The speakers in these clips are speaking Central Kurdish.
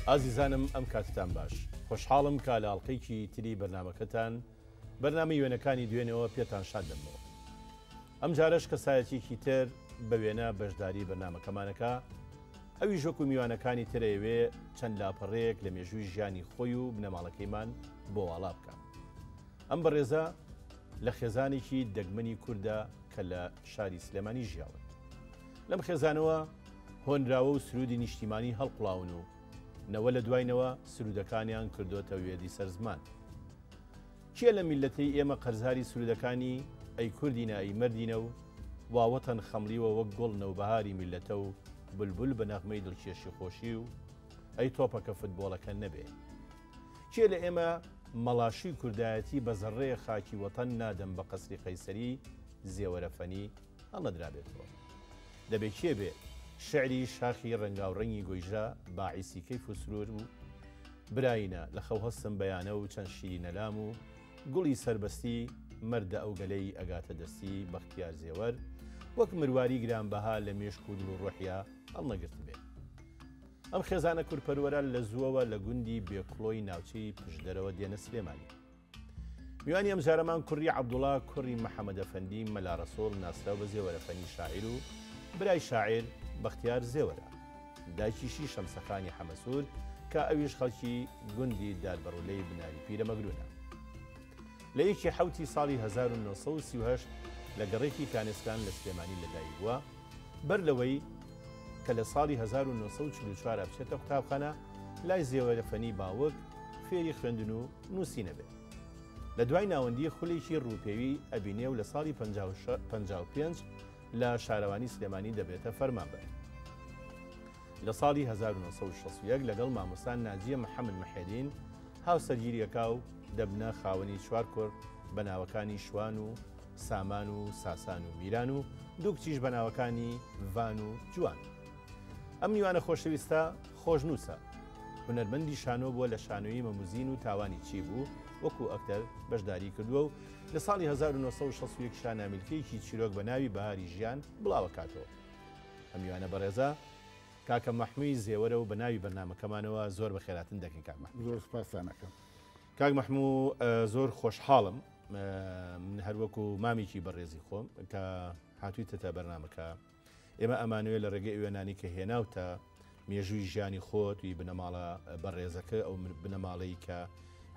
ئازیزانم ئەم کاتتان باش خۆشحاڵم کا لە ئەڵلقەیەکی تری بەرنمەکەتان بەرنامەی وێنەکانی دوێنێوە پێتان شاد دەبمەوە ئەم جارەش کەسایەتیەکی تر بە وێنە بەشداری بەرنامەکەمانەکا ئەویش وەکو میوانەکانی تر ئەیەوێ چەند لاپەڕەیەک لە مێژووی ژیانی خۆی و بنەماڵەکەیمان بۆ واڵا بکا. ئەم بەڕێزە لە خێزانێکی دەگمەنی کوردە کە لە شاری سلێمانی ژیاون. لەم خێزانەوە هۆنراوە و سروودی نیشتیمانی هەڵقوڵاون و نەوە لە دوای نەوە سروودەکانیان کردۆتە وێردی سەر زمان. کێ لە میللەتەی ئێمە قەرزاری سروودەکانی ئەی کوردینە ئەی مەردینە و وا وەتەن خەمڵیوە وەک گوڵ نەوبەهاری میللەتە و بولبول بە نەغمەی دڵکێشی خۆشی و ئەی تۆپەکە فتبۆڵەکە نەبێ؟ کێ لە ئێمە مەڵاشوی کوردایەتی بە زەڕڕەیە خاکی وەتەن نادەم بە قەسری قەیسەری زێوەرە فەنی هەڵنەدرابێتەوە؟ دەبێ کێ بێ شعری شاخی ڕەنگاوڕەنگی گۆیژە باعیسی کەیف و سرور و براینە لە خەو هەستم بەیانە و چەند شیرینەلام و گوڵی سەربەستی مەردە ئەو گەلەی ئەگاتە دەستی بەختیار زێوەر وەک مرواری گرانبەها لە مێشک و دڵ و ڕۆحیا هەڵنەگرتبێ. ئەم خێزانە کوردپەروەرە لە زووەوە لە گوندی بێکڵۆی ناوچەی پشدەرەوە دێنە سلێمانی. میوانی ئەمجارەمان کوڕی عەبدوڵا کوڕی محەمەدەفەندی مەلا ڕەسوڵ ناسراو بە زێوەرەفەنی شاعیر و برای شاعیر بەختیار زێوەرە. دایکیشی شەمسەخانی حەمەسوور کە ئەویش خەڵکی گوندی داربەڕوولەی بناری پیرەمەگروونە. لە یەکی حەوتی ساڵی 1938 لە گەڕەکی کانێسکان لە سلێمانی لەدایکبووە، بەر لەوەی کە لە ساڵی 1944 بچێتە قوتابخانە، لای زێوەرەفەنی باوک فێری خوێندن و نووسین ئەبێت. لە دوای ناوەندی خولێکی ڕووپێوی ئەبینێ و لە ساڵی 55 لە شارەوانی سلێمانی دەبێتە فەرمانبەر. لە ساڵی 1961 لەگەڵ مامۆستا ناجیە محەمەد محێدین هاوسەرگیری ئەکا و دەبنە خاوەنی چوار کوڕ بە ناوەکانی شوان و سامان و ساسان و میران و دوو کچیش بە ناوەکانی ڤان و جوان. ئەم میوانە خۆشەویستە خۆشنووسە، هونەرمەندی شانۆ بووە لە شانۆیی مەموزین و تاوانی چی بوو وەکوو ئەکتەر بەشداریی کردووە و لە ساڵی 1961 شانامیلکەیەکی چیرۆک بە ناوی بەهاری ژیان بڵاوەکاتەوە. ئەم میوانە بەڕێزە کاکە مەحمووی زێوەرە و بە ناوی بەرنامەکەمانەوە زۆر بەخێراتن دەکەین کاک مەحموو. زۆر سوپاستان ئەکەم. کاک مەحموو زۆر خۆشحاڵم من هەر وەکو مامێکی بەڕێزی خۆم کە هاتوویتەتە بەرنامەکە ئێمە ئەمانەوێت لە ڕێگەی ئەوێنانی کە هێناوتە مێژووی ژیانی خۆت وی بنەماڵە بەڕێزەکە ئەو بنەماڵەی کە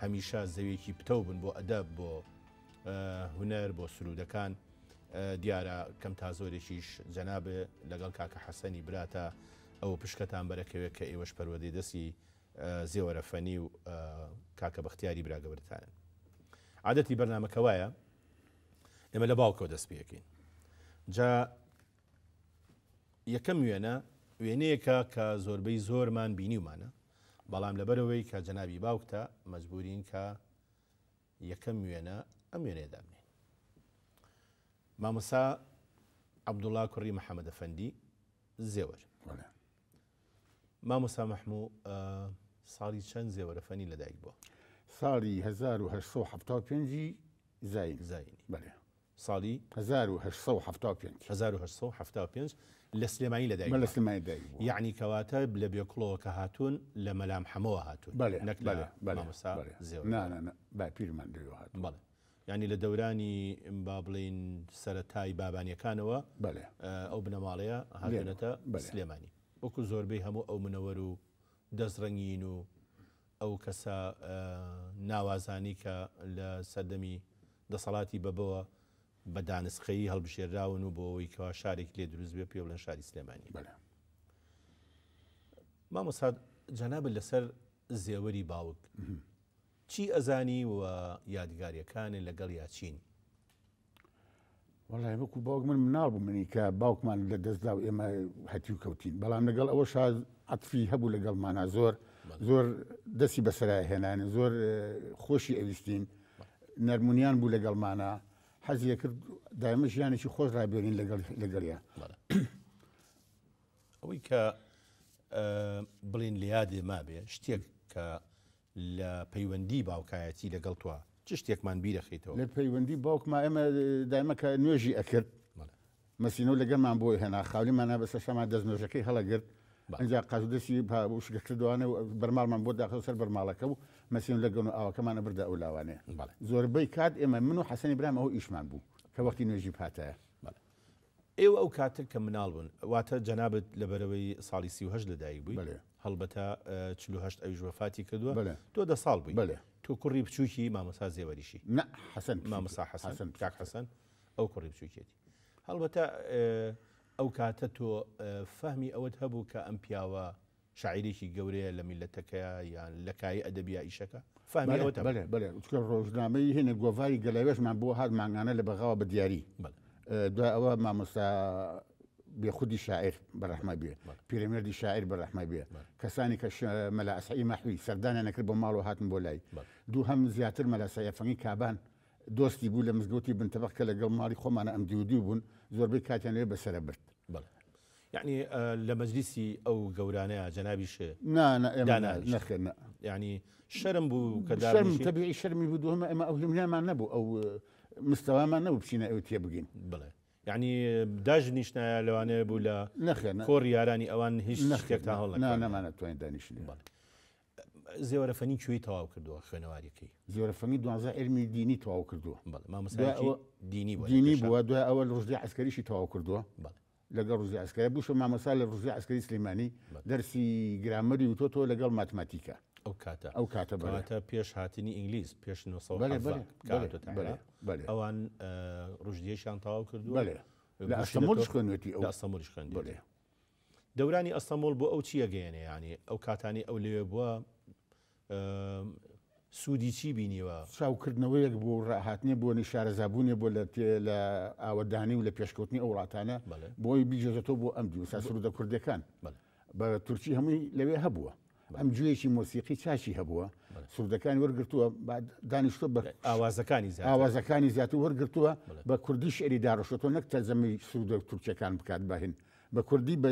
هەمیشە زەویەکی پتەو بن بۆ ئەدەب بۆ هونەر بۆ سرودەکان دیارە کەم تا زۆرێکیش جەنابێ لەگەڵ کاکە حەسەنی براتە ئەو پشکەتان بەرەکەوێت کە ئێوەش پەروەردەی دەستی زێوەرە فەنی و کاکە بەختیاری برا گەورەتانن. عادەتی بەرنامەکە وایە ئێمە لە باوکەوە دەست پێەکەین. جا یەکەم وێنە وێنەیەکە کە زۆربەی زۆرمان بینیومانە بەڵام لەبەرەوەی کە جەنابی باوکتە مەجبورین کە یەکەم وێنە ئەم وێنەیە دابنێین. مامۆستا عەبدوڵا کوڕی محەمەدەفەندی زێوەر. مامۆستا مەحموو ساڵی چەند زێوەرەفەنی لەدایک بووە؟ ساڵی 1875 زایینی. زایینی. بەلێ. ساڵی؟ 1875. 1875 لە سلێمانی لەدایک بووە. لە سلێمانی لەدایک بووە. یەعنی کەواتە لە بێکڵەوە کە هاتوون لە مەلام حەمەوە هاتوون. بەلێ. نەک لە مامۆستا زێوەر. نا نا نا باپیرمان لەوێوە هاتوون. بەڵێ. یانی لە دەورانی با بڵێین سەرەتای بابانیەکانەوە بەلێ. ئەو بنەماڵەیە هاتوونەتە سلێمانی. وەکو زۆربەی هەموو ئەو منەوەر و دەست ڕەنگین و ئەو کەسە ناوازانی کە لە سەردەمی دەسەڵاتی بەبەوە بە دانسقەیی هەڵبژێراون و بۆ ئەوەی کەوا شارێکی لێ دروست بێ پێ بڵێن شاری سلێمانی. بەلێ. مامۆستا جەنابت لەسەر زێوەری باوک چی ئەزانی و یادگاریەکانت لەگەڵیا چین؟ وەڵای وەکو باوک من مناڵ بوو منی کە باوکمان لە دەستدا و ئێمە هەتیو کەوتین بەڵام لەگەڵ ئەوە شاز عەتفی هەبوو لەگەڵمانە زۆر زۆر دەستی بەسەرا هێنانە زۆر خۆشی ئەویستین نەرمونیان بوو لەگەڵمانە حەزی کرد دایمە ژیانێکی خۆش ڕابێنین لەگەڵ لەگەڵیا ئەوەی کە بڵین لە یادێ مابێ شتێک کە لە پەیوەندی باوکایەتی لەگەڵ تۆ چ شتێکمان بیرەخەیتەوە؟ لە پەیوەندی باوکما ئێمە دایمە کە نوێژی ئەکرد مەسینۆ لەگەڵمان بۆی هێنا خاولیمان بەسەر شەما دەست نوێژەکەی هەڵەگرت. ئەنجا قاچ و دەستی وشکە کردوانە و بەرماڵمان بۆ داخە سەر بەرماڵەکە و مەسین لەگەن و ئاوەکەمانە بردە ئەو لاوانێ. زۆربەی کات ئێمە من و حەسەنی برام ئەو ئیشمان بوو کە وەختی نوێژی پاتایە. ئێوە ئەو کاتە کە مناڵ بوون، واتە جەنابت لەبەرئەوەی ساڵی 38 لەدایک بووی، هەڵبەتە 48 ئەویش وەفاتی کردووە، تۆ دە ساڵ بووی، تۆ کوڕی بچووکی مامۆستا زێوەریشی؟ نا، حەسەن. مامۆستا حەسەن، کاک حەسەن ئەو کوڕی بچووکیەتی. هەڵبەتە ئەو کاتە تۆ فەهمی ئەوەت هەبوو کە ئەم پیاوە شاعیرێکی گەورەیە لە میللەتەکەیا یان لە کایەی ئەدەبیا ئیشەکە؟ فەهمی ئەوەت هەبوو؟ بەلێ، بەلێ، چونکە ڕۆژنامەی هێنێ گۆڤاری گەلاوێژمان بۆ هات مانگانە لە بەغاوە بە دیاری. دوای ئەوە مامۆستا بێخودی شاعیر بە ڕەحمە بێ، پیرەمێردی شاعیر بە ڕەحمە بێ، کەسانی کە مەلا ئەسعی مەحوی سەردانیان نەکرد بۆ ماڵەوە هاتن بۆ لای. دووهەم زیاتر مەلا سەعی فەنگی کابان دۆستی بوو لە مزگەوتی بنتەبەق کە لەگەڵ ماڵی خۆمانە ئەم دیو دیو بوون، زۆربەی کاتیان لەوێ بەسەرە برد. بەڵێ. یەعنی لە مەجلیسی ئەو گەورانەیا جەنابیش نا نا ئێمە دانانیشت؟ نەخێر نا. یەعنی شەرم بوو کە شەرم دابنیشی؟ تەبیعی شەرمی بوو، دووهەم ئێمە ئەو هیمنامان نەبوو، ئەو مستەوامان نەبوو بچینە ئەوێ تێبگەین. بەڵێ. یەعنی داشنیشتایە لەوانەیە بوو لە نەخێر نا. کۆڕی یارانی ئەوان هیچ نەخێر شتێکتان نا. هەڵنەکردایە؟ نا نەمانەتوانی دانیشین لەوێ. بەڵێ. زێوەرە فەنی کوێی تەواو کردووە خوێنەواریەکەی؟ زێوەرە فەنی دوانزە عیلمی دینی تەواو کردووە. بەڵێ، مامۆستایەکی دینی بووە لە دینی پێشا. بووە، دوای ئەوە ڕوشدی عەسکەریشی تەواو کردووە. بەڵێ. لەگەڵ ڕوشدی عەسکەری بووشە مامۆستا لە ڕوشدی عەسکەری سلێمانی دەرسی گرامەری وتۆتەوە لەگەڵ ماتماتیکا. ئەو کاتە. ئەو کاتە بەڵێ. کەواتە پێش هاتنی ئینگلیز، پێش بەڵێ، 917 بەڵێ، کە بەڵێ، هاتۆتە بەڵێ، عێراق، بەڵێ. ئەوان ڕوشدیەشیان تەواو کردووە. بەڵێ. لە ئەستەمۆڵیش خوێندوێتی ئەو. لە ئەستەمۆڵیش خوێندوێتی. بەڵێ. دەورانی ئەستەمۆڵ بۆ ئەو چییە گەیەنێ؟ یانی ئەو کاتانەی ئەو لەوێ بووە سوودی چی بینیوە؟ چاوکردنەوەیەک بوو و ڕاهاتنێ بۆ نی شارەزابوونێ بۆ لە لە ئاوەدانی و لە پێشکەوتنی ئەو وڵاتانە بۆی بیگێزێتەوە بۆ ئەم دیو. سا سروودە کوردیەکان بە تورکی هەمووی لەوێ هەبووە. ئەم گوێیەکی مۆسیقی چاکی هەبووە، سروودەکانی وەرگرتووە، دانیشتووە بە ئاوازەکانی زیاتر. ئاوازەکانی زیاتر وەرگرتووە، بە کوردی شیعری داڕشتووە، نەک تەرجەمەی سروودە تورکیەکان بکات بە هین. بە کوردی بە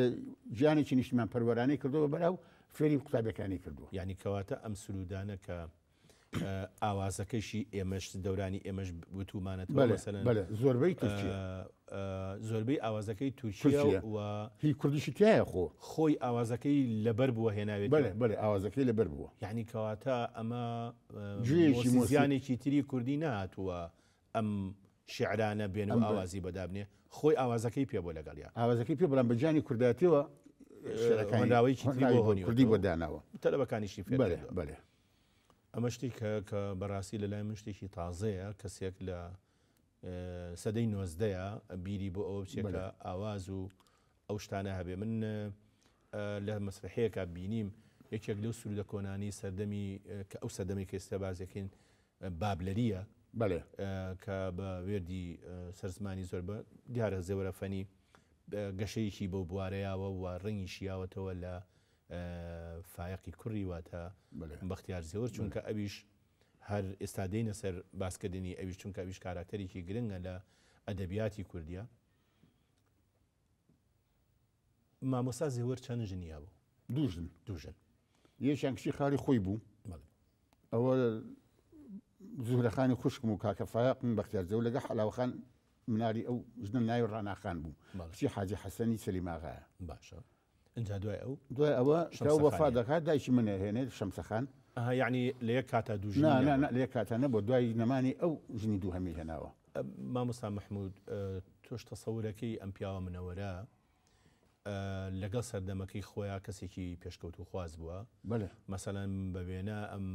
گیانێکی نیشتیمانپەروەرانەی کردووە بەرا و فێری قوتابیەکانی کردووە. یانی کەواتە ئەم سروودانە کە ئاوازەکەشی ئێمەش دەورانی ئێمەش وتومانەتەوە مەسەلەن بەلێ، زۆربەی تورکیە. زۆربەی ئاوازەکەی تورکیە و هی کوردیشی تیایە خۆ. خۆی ئاوازەکەی لەبەر بووە هێناوێتی. بەلێ، بەلێ، ئاوازەکەی لەبەر بووە. یانی کەواتە ئەمە گوێیەکی مۆسیقی مۆسیزیانێکی تری کوردی نەهاتووە ئەم شیعرانە بێن و ئاوازی بۆ دابنێ، خۆی ئاوازەکەی پێ بۆ لەگەڵیا. ئاوازەکەی پێ بەڵام بە گیانی کوردایەتیەوە شیعرەکانی هۆنراوەیەکی تری بۆ هۆنراوەی کوردی بۆ داناوە. تەلەبەکانیشی فێر بەلێ، کردووە. بەلێ. ئەمە شتێک کە بەڕاستی لە لای من شتێکی تازەیە، کەسێک لە سەدەی نۆزدەیە بیری بۆ ئەوە بچێت کە ئاواز و ئەو شتانە هەبێ. من لە مەسرحەیەکە بینیم یەکێک لەو سروودە کۆنانی سەردەمی کە ئەو سەردەمی کە ئێستا بازەکەین بابلەرییە، کە بە وێردی سەر زمانی زۆر بە دیارە زێوەرە فەنی گەشەیەکی بەو بوارەیاوە و ڕەنگی شیاوەتەوە لە فایەقی کوڕی واتە بەختیار زێوەر، چونکە ئەویش هەر ئێستا دێینە سەر باسکردنی ئەویش، چونکە ئەویش کاراکتەرێکی گرنگە لە ئەدەبیاتی کوردیە. مامۆستا زێوەر چەند ژنی هەبوو؟ دوو ژن. دوو ژن. یەکیان کچی خاڵی خۆی بوو. ئەوە زوهرەخانی خوشکم و کاکە فایەقم بەختیار زێوەر لەگەڵ حەلاوەخان مناڵی ئەو ژنە ناوی ڕاناخان بوو. کچی حاجی حەسەنی سەلیماغایە. باشە. ئینجا دوای ئەو؟ دوای ئەوە کە ئەو وەفا شەمسەخانیە. دەکات دایکی من ئەهێنێت شەمسەخان. ئەها یەعنی لە یەک کاتا دوو ژنی نا، نا، نەبوو؟ نا، لە یەک کاتا نەبوو. دوای نەمانی ئەو ژنی دووهەمی هێناوە. مامۆستا مەحموود، تۆش تەسەورەکەی ئەم پیاوە منەوەرە لەگەڵ سەردەمەکەی خۆیا کەسێکی پێشکەوتووخواز بووە. مەسەلەن بە وێنە ئەم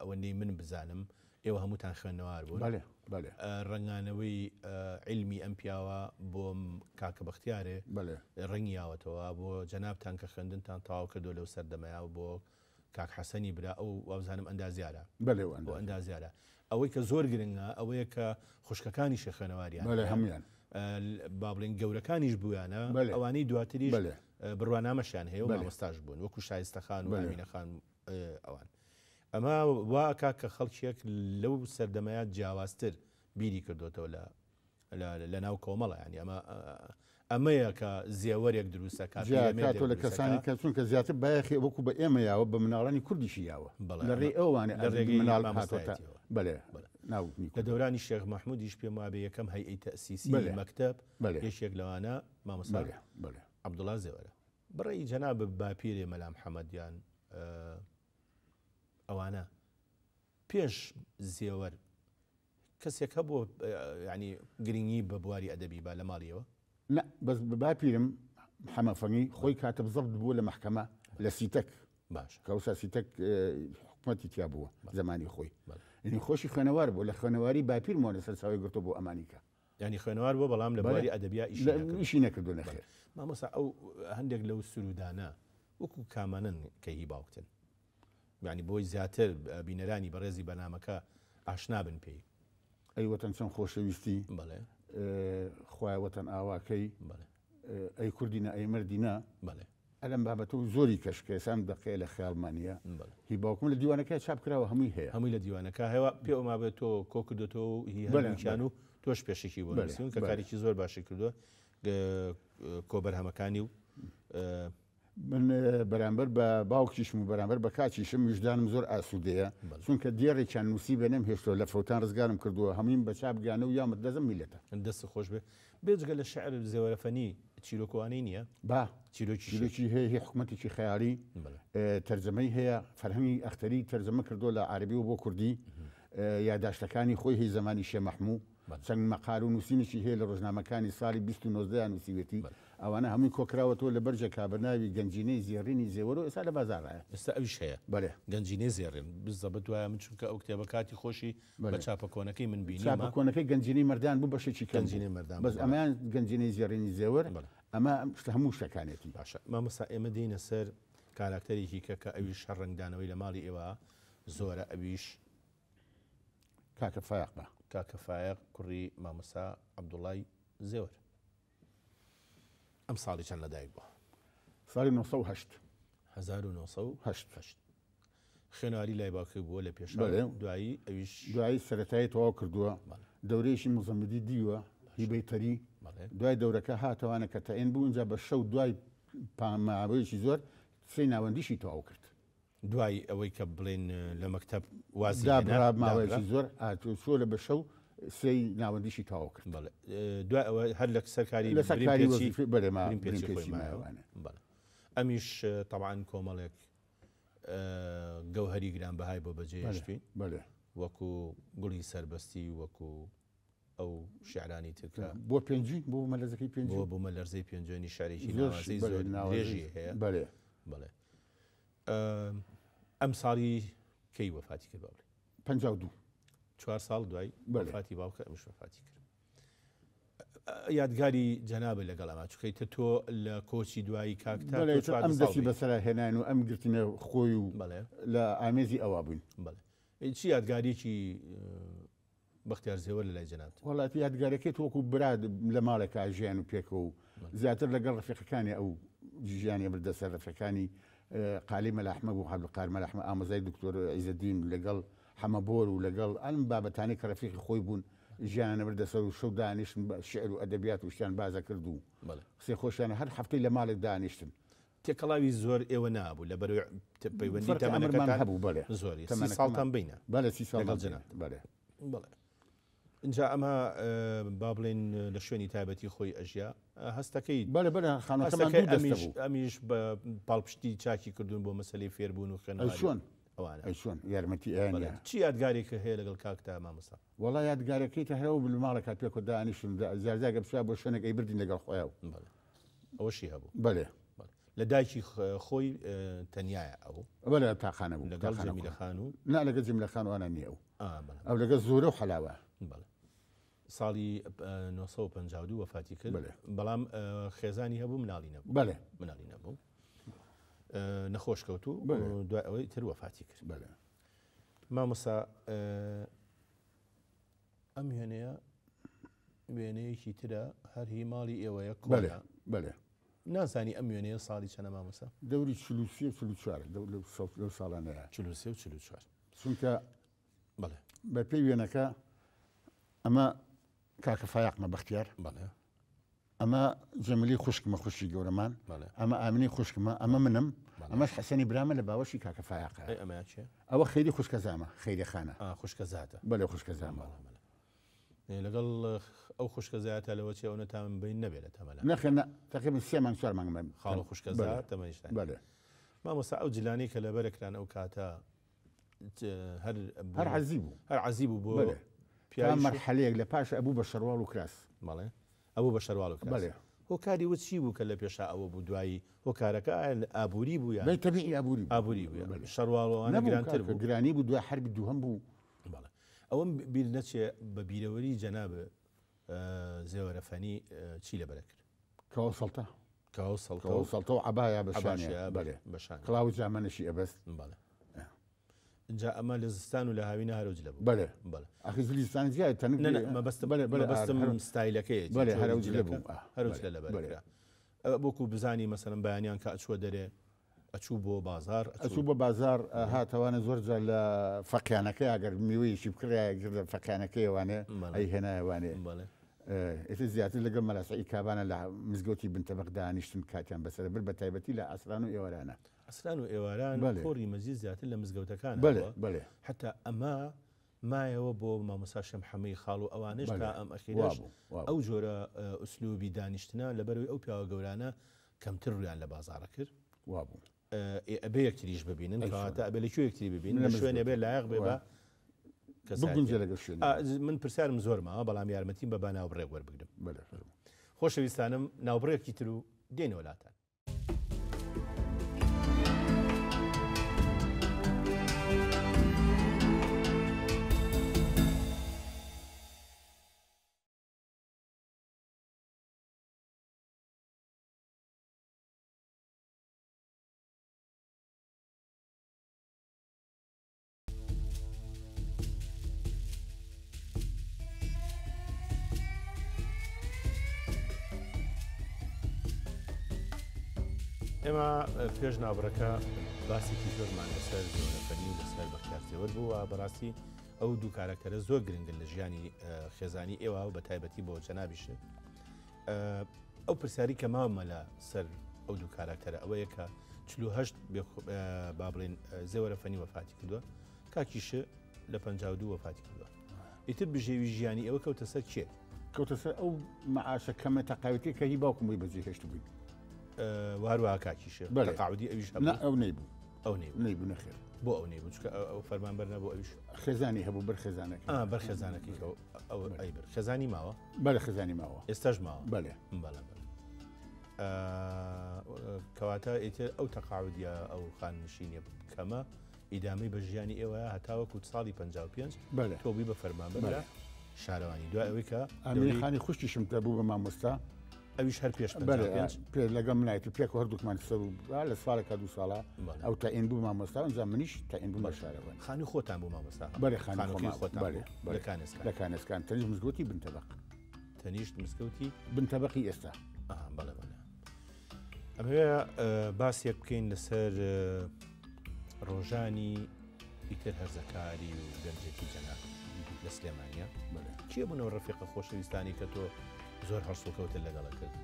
ئەوەندەی من بزانم ئێوە هەمووتان خوێندنەوار بوون. بەلێ. ڕەنگانەوەی عیلمی ئەم پیاوە بۆ کاکە بەختیارێ ڕەنگی یاوەتەوە، بۆ جەنابتان کە خوێندنتان تەواو کردووە لەو سەردەمەیا و بۆ کاک حەسەنی برا ئەو وابزانم ئەندازیارە. ئەو بۆ ئەندازیارە. ئەوەی کە زۆر گرنگە ئەوەیە کە خوشکەکانیشی خوێنەواریان هەیە. هەمویان. با بڵێن گەورەکانیش بوویانە، ئەوانەی دواتریش بڕوانامەشیان هەیە و مامۆستاش بوون وەکو شایستەخان و ئامینەخان ئەوان. ئەمە وا ئەکا کە خەڵکێک لەو سەردەمەیە جیاوازتر بیری کردوتەوە لە ناو کۆمەڵە. ینی ئەمەیە کە زێوەرێک دروستە کات، جیا پیرەمێردێک کاتۆ لە دروستە کەسانی کات. کە چونکە زیاتر بایەخی وەکو بە ئێمە یاوە بە مناڵانی کوردیشی یاوە. لە ڕێی ئەوانە لە ڕێگەی مناڵ مامۆستایەتیەوە. هاتۆتە. ناوتنی لە کوردی. دەورانی شێخ مەحموودیش پێم وابێ یەکەم هەیئەی تەئسیسی مەکتەب یەکێک لەوانە مامۆستا عەبدوڵڵا زێوەرە. بڕی جەنابت باپیرێ مەلا محەمەد یان ئەوانە پێش زێوەر کەسێک هەبوو ینی گرنگی بە بواری ئەدەبی با لە ماڵیەوە؟ نا بەس باپیرم حەمە فەنی خۆی کاتب زەبت بووە لە مەحکەمە لە سیتەک باش کەوسا سیتەک حکومەتی تیا بووە زمانی خۆی یعنی خۆشی خوێنەوار بوو لە خوێنەواری باپیرمەوە لەسەر چاوی گرتووە بۆ ئەمانیکە یانی خوێنەوار بووە بەڵام لە بواری ئەدەبیا ئیشی نەکردووە. ئیشی نەکردووە نەخێر. مامۆستا ئەو هەندێک لەو سروودانە وەکوو کامانەن کە هی باوکتن؟ یانی بۆی زیاتر بینەرانی بەڕێزی بەرنامەکە ئاشنا بن پێی. ئەی وەتەن چەند خۆشەویستی. بەڵێ. خوایە وەتەن ئاواکەی. بەڵێ. ئەی کوردینە ئەی مەردینە. بەڵێ. ئەلەم بابەتە و زۆری کەش کە ئێستا ئەم دەقەیە لە خەیاڵما نییە هی باوکم لە دیوانەکەی چاپ کراوە هەمووی هەیە. هەمووی لە دیوانەکە هەیە پێ مابێت تۆ کۆ کردۆتەوە و هی هەردووکیان و تۆش پێشەکی بۆ نووسیون کە کارێکی زۆر باشی کردووە کۆبەرهەمەکانی و من بەرامبەر بە باوکیشم و بەرامبەر بە کاکیشم ویژدانم زۆر ئاسوودەیە چونکە دێڕێکیان نووسی بێ نەمهێشتەوە لە فەوتان ڕزگارم کردووە هەموویم بە چاپ گیانە و یامت دەزم میلەتە. دەست خۆش بێ. بێجگە لە شیعر زێوەرەفەنی چیرۆکوانەی نییە؟ با، چیرۆکیشی هەیە. چیرۆکی هەیە، هی حکومەتێکی خەیاڵی، تەرجەمەی هەیە، فەرهەنگی ئەختەری تەرجەمە کردووە لە عەرەبیەوە بۆ کوردی، یاداشتەکانی خۆی هی زەمانی شێ مەحموو، چەند مەقال و نووسینێکی هەیە لە ڕۆژنامەکانی ساڵی 20 و 19 یا نووسیوێتی، ئەوانە هەمووی کۆکراوەتەوە لە بەرجێکا بە ناوی گەنجینەی زێڕینی زێوەر و ئێستا لە بازاڕایە. ئێستا ئەویش هەیە. بەلێ. گەنجینەی زێڕین. بزەبت وایە من چونکە ئەو کتێبە کاتی خۆشی بە چاپە کۆنەکەی من بینیمە. چاپە کۆنەکەی گەنجینەی مەردان بوو بەشێکی کەم بوو. گەنجینەی مەردان بوو. بەس ئەمەیان گەنجینەی زێڕینی زێوەر، ئەمە شتە هەموو شتەکانێتی. باشە مامۆستا ئێمە دێینە سەر کاراکتەرێکی کە کە ئەویش هەر ڕەنگدانەوەی لە ماڵی ئێوە زۆرە ئەویش کاکە فایەقە. کاکە فایەق کوڕی مامۆستا عەبدوڵای زێوەر. ئەم ساڵی چەند لەدایک بووە؟ ساڵی 908. 1908. خوێنەواری لای باوکی بووە لە پێشا دوایی ئەویش دوایی سەرەتایی تەواو کردووە دەورەیەکی مزەمدی دیوە هی بەیتەری دوای دەورەکە هاتەوانە کە تەئین بوو اینجا بە شەو دوای ماوەیەکی زۆر سێی ناوەندیشی تەواو کرد. دوای ئەوەی کە بڵێن لە مەکتەب وازی دابرا ماوەیەکی زۆر چۆ لە بە شەو سێی ناوەندیشی تەواو کرد. دوای ئەوە هەر لە سەرکاری لە سەرکاری وەزیفی بەرێ ما بریم پێچی مایەوانە. ئەمیش تەبعەن کۆمەڵێک گەوهەری گرانبەهای بۆ بەجێ هێشتوین وەکو گوڵی سەربەستی وەکو ئەو شعرانی تر کە بۆ پێنجی بۆ مەلەرزەکەی پێنجی بۆ بۆ مەلەرزەی پێنجوێنی شارێکی ناوازەی زۆر درێژی هەیە بەێ بەڵێ ئەم ساڵی کەی وەفاتی کرد بڵێ 52 چوار ساڵ دوای وەفاتی باوکە ئەمش وەفاتی کرد یادگاری جەنابت لەگەڵ ئەمە چونکە ئیتر تۆ لە کۆچی دوایی کاک تا بەڵێ تۆ ئیتر 14 ئەم ساڵ دەستی بووی. بەسەرا هێناین و ئەم گرتینە خۆی و بەڵێ. لە ئامێزی ئەوا بووین. بەڵێ. چ یادگاریەکی بەختیار زێوەر لە لای جەنابت؟ وەڵا یادگاریەکەی تۆ وەکوو برا لە ماڵێکا ژیان و پێکەوە و زیاتر لەگەڵ ڕەفیقەکانی ئەو ژیانی بردە سەر ڕەفیقەکانی قالی مەلا ئەحمەد و عەبدولقادر مەلا ئەحمەد ئامۆزای دکتۆر عیزەدین لەگەڵ حەمە بۆر و لەگەڵ ئەم بابەتانەی کە ڕەفیقی خۆی بوون ژیانیان ئەبردە سەر و شەو دانیشتن بە شیعر و ئەدەبیات و شتیان باس ئەکرد و قسەی خۆشیان هەر هەفتەی لە ماڵێک دانیشتن. تێکەڵاوی زۆر ئێوە نابوو لە بەرەوەی پەیوەندی فەرقی عەمرمان تەمەنەکەتان هەبوو بەڵێ زۆری سی تەمەنەکەمان ساڵتان بینە بەڵێ سی لەگەڵ ساڵمان بینە جەنابت بەڵێ. بەڵێ ئینجا ئەمە با بڵێین لە شوێنی تایبەتی خۆی ئەژیا هەستەکەی بەڵێ بەڵێ خانووەکەمان هەستەکەی دوو دەستە ئەمیش بوو. ئەمیش بە پاڵپشتی چاکی کردوون بۆ مەسەلەی فێربوون و ئەی خوێنەواری چۆن ئەوانە. ئەی چۆن یارمەتی ئەیان بەڵێ یا. چ یادگارێکت هەیە لەگەڵ کاکتا مامۆستا؟ وەڵا یادگارەکەی تە هەر ئەو بوو لە ماڵێکا پێکەوە دانیشتن جار جار گەر بچوایە بۆ شوێنێک ئەیبردین لەگەڵ خۆیا و. بەڵێ ئەوەشی هەبوو. بەلێ. بەڵێ لە دایکی خۆی تەنیایە ئەو؟ بەلێ تاقانە بوو. لەگەڵ جەمیلە خان و؟ نا لەگەڵ جەمیلە خان وانە نییە ئەو. ئا بەڵێ. ئەو لەگەڵ زۆرە و حەلاوە. بەڵێ. ساڵی 952 وەفاتی کرد. بەلێ. بەڵام خێزانی هەبوو مناڵی نەبوو. بەلێ. مناڵی نەبوو. نەخۆش کەوت و بەلێ. دوای ئەوەی تر وەفاتی کرد. بەلێ. مامۆستا ئەم وێنەیە وێنەیەکی ترە هەر هی ماڵی ئێوەیە کۆنە. بەلێ، بەلێ. نازانی ئەم وێنەیە ساڵی چەنە مامۆستا؟ دەوری 43 و 44 لەو ساڵانەیە. 43 و 44. چونکە بەڵێ. بە پێی وێنەکە ئەمە کاکە فایەقمە بەختیار. بەڵێ. ئەمە جەمیلی خوشکمە، خوشکی گەورەمان. بەڵێ. ئەمە ئامینەی خوشکمە، ئەمە منم. بەڵێ. ئەمەش حەسەنی برامە لە باوەشی کاکە فایەقە. ئەی ئەمەیان چییە؟ ئەوە خەیری خوشکەزامە، خەیری خانە. ئا، خوشکەزاتە. بەڵێ، خوشکەزامە. بەڵێ، بەڵێ. لەگەڵ ئەو خوشکەزایەتا لەوە چێ ئەونە تام بین نەبێ لە تەمەنا. نەخێر نا تەقریبەن سێ مانگ چوار مانگ من. خاڵ و خوشکەزا تەمەنیشتان. بەلێ. مامۆستا ئەو جلانەی کە لەبەرە کران ئەو کاتە هەر هەر عەزی بوو. هەر عەزی بوو بۆ بەلێ. تا مەرحەلەیەک لە پاش ئەبوو بە شەرواڵ و کراس. بەڵێ ئەبوو بە شەرواڵ و کراس. بەلێ. هۆکاری وە چی بوو کە لە پێشا ئەوە بوو دوایی هۆکارەکە ئایا ئابووری بوو یان؟ بەی تەبیعی ئابووری بوو. ئابووری بوو. شەرواڵ و ئەوانە گرانتر بوو. گرانی بوو دوای حەربی دووهەم بوو. بەڵێ. ئەوەم بیر نەچێ بە بیرەوەری جەناب زێوەرە فەنی چی لەبەرە کرد؟ کەوا سەڵتە. کەوا سەڵتە. کەوا سەڵتە و عەبایا بە شانیا. بەلێ. بە شانیا. کڵاو و جامەنەشی ئەبەست. بەڵێ. ئینجا ئەمە لە زستان و لە هاوینە هەر ئەو جلە بوو. بەلێ. بەڵێ. ئاخر جلی زستان جیایە تەنک. نە نە مەبەستم بەلێ بەلێ مەبەستم ستایلەکەیەتی. بەلێ هەر ئەو جلە بوو. هەر ئەو جلە لەبەر کرا. وەکوو بزانی مەسەلەن بەیانیان کە ئەچووە دەرێ ئەچوو بۆ بازاڕ ئەچوو بۆ بازاڕ هاتەوانە زۆر جار لە فەقیانەکەی ئەگەر میوەیەکی بکڕایە لە فەقیانەکەی وانێ ئەی هێنایە وانێ ئێتر زیاتر لەگەڵ مەلا سەعید کابانە لە مزگەوتی بنتەبەق دانیشتن کاتیان بەسەر برد بە تایبەتی لە عەسران و ئێوارانە. عەسران و ئێواران کۆڕی مەجلیس زیاتر لە مزگەوتەکانە بەڵێ بەڵێ. حەتا ئەمە مایەوە بۆ مامۆستا شێخ محەمەی خاڵ و ئەوانەش تا ئەم ئەخیرەش ئەو جۆرە ئوسلوبی دانیشتنە لەبەرەوەی ئەو پیاوە گەورانە کەمتر ڕویان لە بازاڕە کرد. وابوو. ئەبێ یەکتریش ببینن کەواتە ئەبێ لە کوێ یەکتری ببینن لە شوێنێ بێ لایەق بێ بە بگونجێ لەگەڵ شوێن. من پرسیارم زۆر ماوە بەڵام یارمەتیم بە با ناوبڕێک وەربگرم. خۆشەویستانم ناوبڕێکی تر و دێنەوە لاتان. ئێمە پێش ناوبڕەکە باسێکی زۆرمان لەسەر زۆرەفەنی و لەسەر بەختیار زێوەر بوو و بەڕاستی ئەو دوو کارەکتەرە زۆر گرنگن لە ژیانی خێزانی ئێوە و بە تایبەتی بۆ جەنابیشت. ئەو پرسیاری کە ماومە لە سەر ئەو دوو کاراکتەرە ئەوەیە کە 48 با بڵێن زێوەرە فەنی وەفاتی کردووە کاکیش لە 52 وەفاتی کردووە ئیتر بژێوی ژیانی ئەوە کەوتە سەر کێ؟ کەوتە سەر ئەو مەعاشە کەمە تەقاویتەی کە هی باوکم بووی بەجێ هێشتبووی. وهروەها کاکیشە تەقاعودی ئەویش هەبوو؟ نا ئەو نەیبوو. ئەو نەیبوو. نەیبوو نەخێر. بۆ ئەو نەیبوو؟ چونکە ئەو فەرمانبەر نەبوو ئەویش؟ خێزانی هەبوو بەر خێزانەکەی. ئا بەر خێزانەکەی کە ئەو ئەی بەر خێزانی ماوە؟ بەلێ خێزانی ماوە. ئێستاش ماوە؟ بەلێ. بەڵێ بەڵێ. کەواتە ئیتر ئەو تەقاعودیە ئەو خاننشینیە کەمە ئیدامەی بە ژیانی ئێوەیە هەتاوەکو ساڵی 55 بەلێ. تۆ بووی بە فەرمانبەر لە شارەوانی دوای ئەوەی کە ئەمینی خانی خوشکیشم کە بوو بە مامۆستا ئەویش هەر پێش 55 پێ لەگەڵ منایەتی پێک و هەردووکمان سەر و لە ساڵێکا دوو ساڵە ئەو تەعین بوو مامۆستا ئینجا منیش تەعین بووم بە شارەوانی. خانووی خۆتان بوو مامۆستا؟ بەلێ خانووی خانووەکەی خۆتان بەلێ بوو لە کانێسکان؟ لە کانێسکان تەنیشت مزگەوتی بنتەبەق. تەنیشت مزگەوتی؟ بنتەبەقی ئێستا. ئەها بەڵێ بەڵێ. ئەمەوێ باسێک بکەین لەسەر ڕۆژانی ئیتر هەرزەکاری و گەنجێتی جەناب لە سلێمانیا. کێ بوون ئەو ڕەفیقە خۆشەویستانی کە تۆ زۆر هەڵسوکەوتت لەگەڵە کرد؟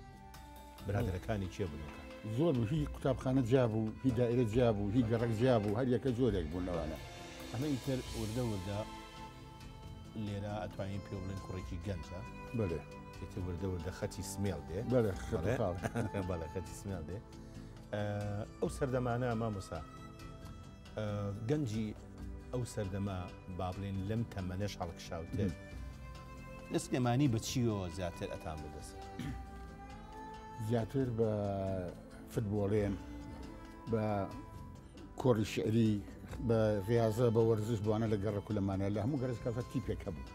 برادەرەکانی کێ بوون ئەو کات؟ زۆر بوو، هی قوتابخانە جیا بوو، هی دائیرە جیا بوو، هی گەڕەک جیا بوو، هەر یەکە جۆرێک بوون لەوانە. ئەمە ئیتر وردە وردە لێرە ئەتوانین پێ بڵێن کوڕێکی گەنجە. بەلێ. ئیتر وردە وردە خەتی سمێڵ دێ. بەلێ، خەتی خاڵ. بەڵێ، خەتی سمێڵ دێ. ئەو سەردەمانە مامۆستا گەنجی ئەو سەردەمە با بڵێن لەم تەمەنەش هەڵکشاوتر لە سلێمانی بە چیەوە زیاتر ئەتان بردەسەر؟ زیاتر بە فتبۆڵێن، بە کۆڕی شعری، بە ڕاضە، بە وەرزش بوانە لە گەڕەک و لەمانە لە هەموو گەرەجکافە تیپێک هەبوو.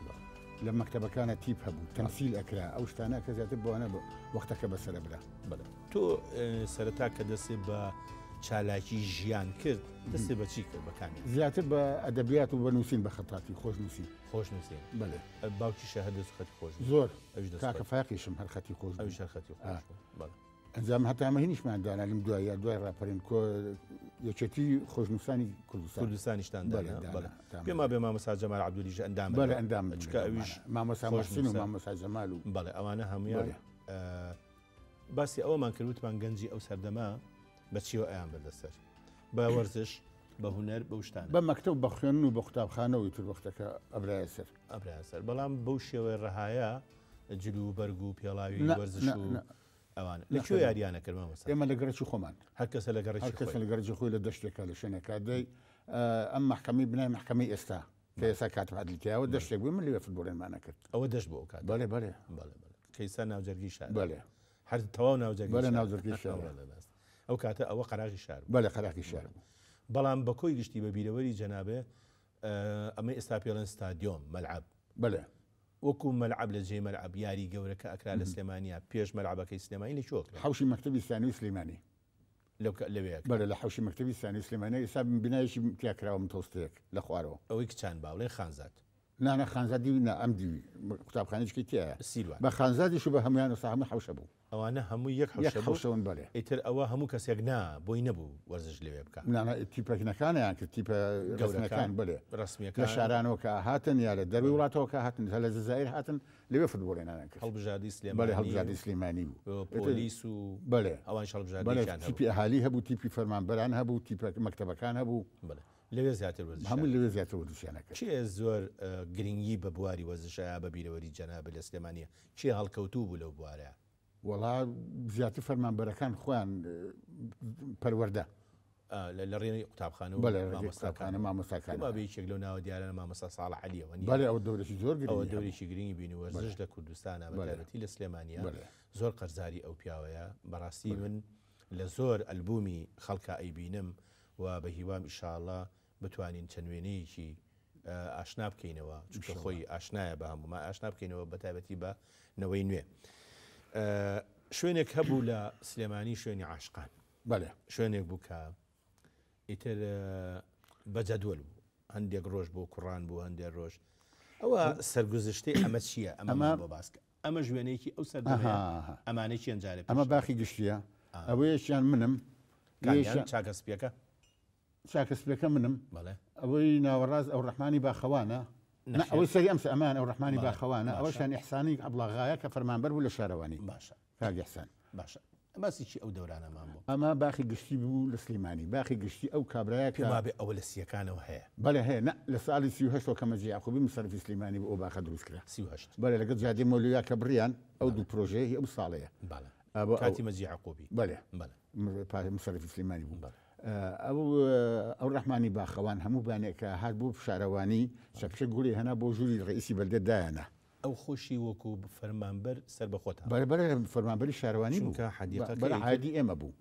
لە مەکتەبەکانە تیپ هەبوو، تەمسیل ئەکرا، ئەو شتانە کە زیاتر بۆوانە وەختەکە بەسەرە برا. بەڵێ. تۆ سەرەتا کە دەستت بە چالاکی ژیان کرد، دەستت بە چی کرد؟ بە کامیان؟ زیاتر بە ئەدەبیات و بە نووسین، بە خەتاتی، خۆش نووسین. خۆش نووسین. بەڵێ. باوکیشە هەر دەست و خەتی خۆش بوو؟ زۆر. ئەویش دەست کاکە خۆش. فایەقیشم هەر خەتی خۆش بوو. ئەویش هەر خەتی خۆش بوو. بەڵێ. ئەنجا من هەتا ئەمە هینیشمان دانا لەم دواییە، دوای ڕاپەرین کۆ یەکێتی خۆشنووسانی کوردستان. کوردستانیشتان دانا؟ بەڵێ، دانا. بەڵێ. پێم وابێ مامۆستا جەمال عەبدولیش ئەندامە. بەڵێ، ئەندام بوو چونکە ئەویش مامۆستا خۆشنووسە. محسن و مامۆستا جەمال و بەڵێ، ئەوانە هەموویان، بەڵێ. باسی ئەوەمان کرد، وتمان گەنجی ئەو سەردەمە بە چیەوە ئەیان بردە سەر؟ بە وەرزش؟ بە هونەر بەو شتانە. بە مەکتەب بە خوێندن و بە قوتابخانە و ئیتر وەختەکە ئەبرایە سەر. ئەبرایە سەر بەڵام بەو شێوەی ڕەهایە جل و بەرگ و پێڵاوی وەرزش و ئەوانە. لە کوێ یاریان ئەکرد مامۆستا؟ ئێمە لە گەڕەکی خۆمان. هەر کەسە لە گەڕەکی خۆی. هەر کەسە لە گەڕەکی خۆی لە دەشتێکا لە شوێنێکا دەی ئەم مەحکەمەی بنای مەحکەمەی ئێستا کە ئێستا کاتب عەدلی تیایە دەشتێک بوو من لەوێ فوتبۆڵێنمان ئەکرد. ئەوە دەشت بوو ئەو کاتە؟ بەڵێ بەڵێ. بەڵێ بەڵێ. کە ئێستا ناوجەرگی شارە. بەڵێ. هەر تەواو ناوجەرگی بەڵێ ناوجەرگی شارە. بەڵێ ڕاست. ئەو کاتە ئەوە قەراغی شار بوو. بەڵێ قەراغی شار بوو. بەڵام بە کۆی گشتی بە بیرەوەری جەنابێ ئەمەی ئێستا پێڵێن ستادیۆم، مەلعەب. بەڵێ. وەکو مەلعەب لە جێی مەلعەب یاری گەورە کە ئەکرا لە سلێمانیا پێش مەلعەبەکەی سلێمانی لە کوێ ئەکرا؟ حەوشی مەکتەبی سانوی سلێمانی. لەو کە لەوێ ئەکرا؟ بەڵێ لە حەوشی مەکتەبی سانوی سلێمانی ئێستا بینایەکی تیا کراوە متەوستەیەک لە خوارەوە. ئەوەی کچان با بڵێن خانزاد. نا نا خانزاد دیوی نا ئەم دیوی قوتابخانەیەکی تیایە. سیروان. بە خانزادیش و بە هەموویان ئێستا هەموو حەوشە بوو. ئەوانە هەمووی یەک حەوشە بوو؟ یەک حەوشەون بەلێ. ئیتر ئەوە هەموو کەسێک نا بۆی نەبوو وەرزش لەوێ بکا. نا نا تیپە نەکانیان کرد تیپە ڕەسمیەکان بەلێ. ڕەسمیەکان. لە شارانەوە کە هاتن یا لە دەروی وڵاتەوە کە هاتن تا لە جەزائیر هاتن لەوێ فوتبۆڵێنانیان کرد. هەڵبژاردەی سلێمانی. بەلێ هەڵبژاردەی سلێمانی بوو. پۆلیس و بەلێ. ئەوانیش هەڵبژاردەیەکیان هەبوو. تیپی ئەهالی هەبوو تیپی فەرمانبەران هەبوو تیپە مەکتەبەکان هەبوو. بەلێ لەوێ زیاتر وەرزشیان. هەموو لەوێ زیاتر وەرزشیان ئەکرد. کێ زۆر گرنگی بە بواری وەرزش ئەیا بە بیرەوەری جەنابت لە سلێمانیە؟ کێ هەڵکەوتوو بوو لەو بوارە؟ وەڵا زیاتر فەرمانبەرەکان خۆیان پەروەردە. لە ڕێی قوتابخانە و بەڵێ، ڕێی قوتابخانە، مامۆستاکان. پێم وابێ یەکێک لەو ناوە دیارانە مامۆستا ساڵح عەلییە، وەنیە؟ بەڵێ، ئەوە دەورێکی زۆر گرنگی ئەوە هەبوو. دەورێکی گرنگی بینی وەرزش لە کوردستانە، بە تایبەتی لە سلێمانییە. زۆر قەرزاری ئەو پیاوەیە. بەڕاستی من لە زۆر ئەلبوومی خەڵکا ئەیبینم و بە هیوام ئیشاڵڵا بتوانین چەند وێنەیەکی ئاشنا بکەینەوە، چونکە خۆی ئاشنایە بە هەموومان، ئاشنا بکەینەوە بە تایبەتی بە نەوەی نوێ. شوێنێک هەبوو لە سلێمانی شوێنی عاشقان. بەلێ. شوێنێک بوو کە ئیتر بە جەدوەل بوو، هەندێک ڕۆژ بۆ کوڕان بوو، هەندێک ڕۆژ. ئەوە سەرگوزشتەی ئەمە چییە؟ ئەمە بۆ باسکە. ئەمە ژوێنێکی ئەو سەردەمەیە. ئەمانەی چیان جارێ ئەمە باخی گشتیە. ئەوەیەکیان منم. کامیان؟ چاکە سپیەکە؟ چاکە سپیەکە منم. بەڵێ. ئەوەی ناوەڕاست ئەو ڕەحمانی باخەوانە. نا، ئەوەی سەری ئەم ئەمان ئەو ڕەحمانی باخەوانە. ئەوەشیان ئیحسانی عەبڵاغایە کە فەرمانبەر بوو لە شارەوانی. باشە. کاک ئیحسان. باشە. باسی چی ئەو دەورانەمان بوو؟ ئەمە باخی گشتی بوو لە سلیمانی. باخی گشتی ئەو کابرایە کە پێم وابێ ئەوە لە سییەکانەوە هەیە. بەڵێ هەیە. نا، لە ساڵی 38ەوە کە مەجید یەعقوبی موسەرەفی سلیمانی بوو ئەو باخە دروست کرا. 38. بەڵێ، لەگەڵ جادەی مۆلویا کە بڕیان، ئەو دوو پرۆژەیە هی ئەو ساڵەیە. بەڵێ. ئەوە ئەو کاتی مەجید یەعقوبی. بەڵێ. بەڵێ. موسەرەفی سلیمانی بوو. بەڵێ. ئەو ئەو ڕەحمانی باخەوان هەموو بانێک کە هات بۆ شارەوانی چەپچە گوڵی هەنا بۆ ژووری ڕئیسی بەلدە دایانە. ئەو خۆشی وەکو فەرمانبەر سەر بە خۆتان. بەرە بەرە فەرمانبەری شارەوانی بوو. چونکە حەدیقەکەی بەرە عادی ئێمە بوو.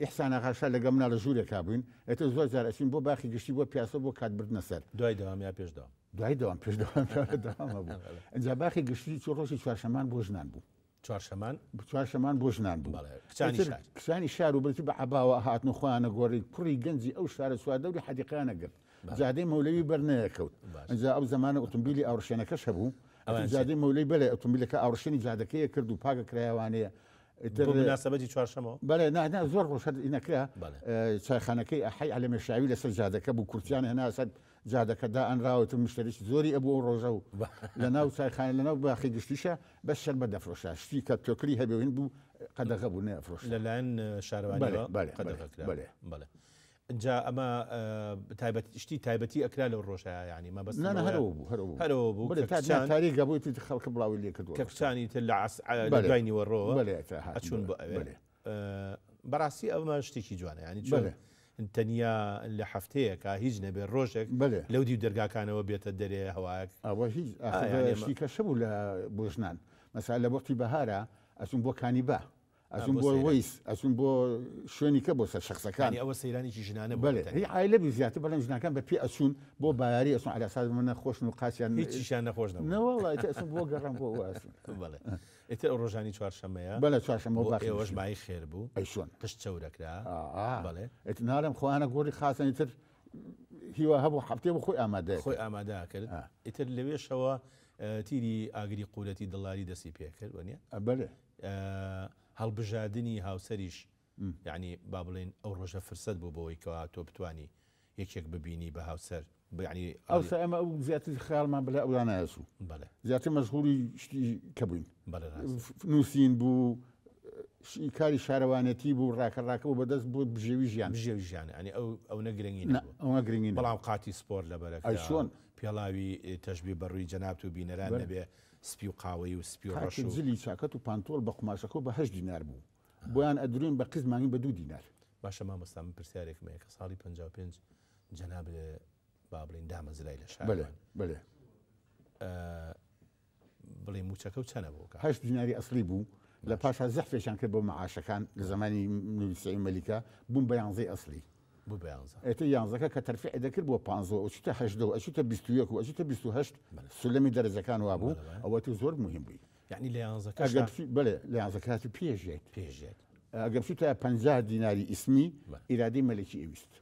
ئیحسان ئاغا شا لەگەڵ منا لە ژوورێکا بووین. ئێتر زۆر جار ئەچین بۆ باخی گشتی بۆ پیاسە بۆ کات بردنە سەر. دوای دەوام یا پێش دەوام؟ دوای دەوام، پێش دەوام، دەوام هەبوو. ئینجا باخی گشتی چوو ڕۆژی چوارشەمان بۆ ژنان بوو. چوارشەمان؟ چوارشەمان بۆ ژنان بوو. بەڵێ، کچانی شار. کچانی شار و بەرچی بە عەباوە هاتن و خۆیانە گۆڕی، کوڕی گەنجی ئەو شارە چواردەوری حەدیقەیانە گرت. جادەی مەولەوی بەر نەیەکەوت. ئینجا ئەو زەمانە ئۆتۆمبیلی ئاوڕشێنەکەش هەبوو. ئەوان چی؟ جادەی مەولەوی بەلێ، ئۆتۆمبیلەکە ئاوڕشێنی جادەکەیە کرد و پاکە کرایەوانەیە. ئیتر بۆ مناسبەتی چوارشەمەوە؟ بەلێ، نا، نا، زۆر ڕۆژ هەر نەکرا. چایخانەکەی ئەحەی عەلەمێ شاوی لەسەر جادەکە بوو، کورتیان هێنا سەر جادەکە دائەنراوە، تر مشتەریی زۆری ئەبوو ئەو ڕۆژە و لە ناو چایخانە، لە ناو باخی گشتیشە بەس شەربەت دەفرۆشا، شتی کە تۆکری هەبێ و هین بوو قەدەغە بوو نەیەفرۆشت. لەلایەن شارەوانیەوە بەلێ، بەلێ، قەدەغە کرا. بەلێ. بەلێ. جا ئەمە، تایبەت، شتی تایبەتی ئەکرا لەو ڕۆژە، یعنی مەبەستم نا، نا، ئەوەیە هەرەوە بوو، هەرەوە بوو. هەرەوە بوو بەلێ، کە تا کچان تاریک هەبوو، تر خەڵکە بڵاوی لێ کردووە. کە کچانی تر لە لە بەلێ. دوای نیوەڕۆوە بەلێ، تا هاتن ئەچوون بۆ ئەوێ. بەلێ. بەڕاستی ئەمە شتێکی جوانە، یعنی چۆن بەلێ. تەنیا لە هەفتەیەکە هیچ نەبێ ڕۆژێک بەلێ. لەو دیو دەرگاکانەوە بێتە دەرێ هەوایەک. ئەوە هیچ، ئاخر یعنی ئەمە شتی کەشە بوو لە بۆ ژنان. مەسا لە وەختی بەهارە ئەچوون بۆ کانیبا، ئەچوون بۆ بۆ سەیران. وەیس، ئەچوون بۆ شوێنی کە بۆ سەر شەخسەکان. یعنی ئەوە سەیرانێکی ژنانە بوو بەلێ، تەنیا. هی عایلە بی زیاتر، بەڵام ژنەکان بە پێ ئەچوون بۆ بایاری ئەچوون، عەلی ئەساس من نەخۆشن و قاچیان هیچیشیان نەخۆش نەبوو. نەوەڵا، ئیتر ئەچوون بۆ گەڕان بۆ ئەوە ئەچوون. بەڵێ. ئیتر ئەو ڕۆژانی چوارشەممەیە. بەڵێ، چوارشەممە بۆ باخی ئێوەش گشتی. بای خێر بوو. ئەی چۆن؟ قشت چەورەکرا. بەڵێ. ئیتر ناڵێم خۆیانە گۆڕی خاصن، ئیتر هیوا هەبوو هەفتەی بۆ خۆی ئامادە خۆی ئامادە کرد. ئیتر لەوێشەوە، تیری ئاگری قورەتی دڵاری دەستی پێکرد، وەنیە؟ بەڵێ. هەڵبژاردنی هاوسەریش، یعنی با بڵێن ئەو ڕۆژە فرسەت بوو بۆی کەوا تۆ بتانی یەکێک ببینی بە هاوسەر. یعنی ئەو سا ئێمە ئەو زیاتر خەیاڵمان بەلای ئەوانە ئەچوو. بەڵێ. زیاتر مەشغوڵی شتی کە بووین. بەڵێ، ڕاست. نووسین بوو، کاری شارەوانێتی بوو، ڕاکە ڕاکە بوو بەدەست بۆ بژێوی ژیان. بژێوی ژیان، یانی ئەو ئەونە گرنگی نا، نەبوو. ئەوە گرنگی نەبوو. بەڵام قاتی سپۆر لەبەرەکرا. ئەی چۆن؟ پێڵاوی تەشبیه بە ڕووی جەنابت و بینەران بەلێ. نەبێ، سپی و قاوەیی و سپی و ڕەش کاکە و. جلی چاکەت و پانتۆڵ بە قوماشەکەوە بە هەشت دینار بوو. بۆیان ئەدروین بە قیست مانگی بە دوو دینار. باشە مامۆستا من پرسیارێکم هەیە کە ساڵی 55 جەنابت با بڵێین دامەزرای لە بەلێ، شارمان. بەلێ. بڵێ موچەکە و چەنە بوو کە؟ هەشت دیناری ئەسڵی بوو، لە پاشا زەحفێکیان کرد بۆ مەعاشەکان لە زمانی نوری سەعید مەلیکە بوون بە یانزەی ئەسڵی. بوو بە یانزە. ئێتر یانزەکە کە تەرفیع دەکرد بۆ پانزە و ئەچووتە هەژدە و ئەچووتە 21 و ئەچووتە 28 سولەمی دەرەجەکان وابوو، ئەوە تر زۆر مهم بووی. یعنی لە یانزەکە ئەگەر بچی بەلێ لە یانزەکە هاتوو پێش یەک. پێش یەک. ئەگەر بچووتە 50 دیناری ئیسمی ئیرادەی مەلەکی ئەویست.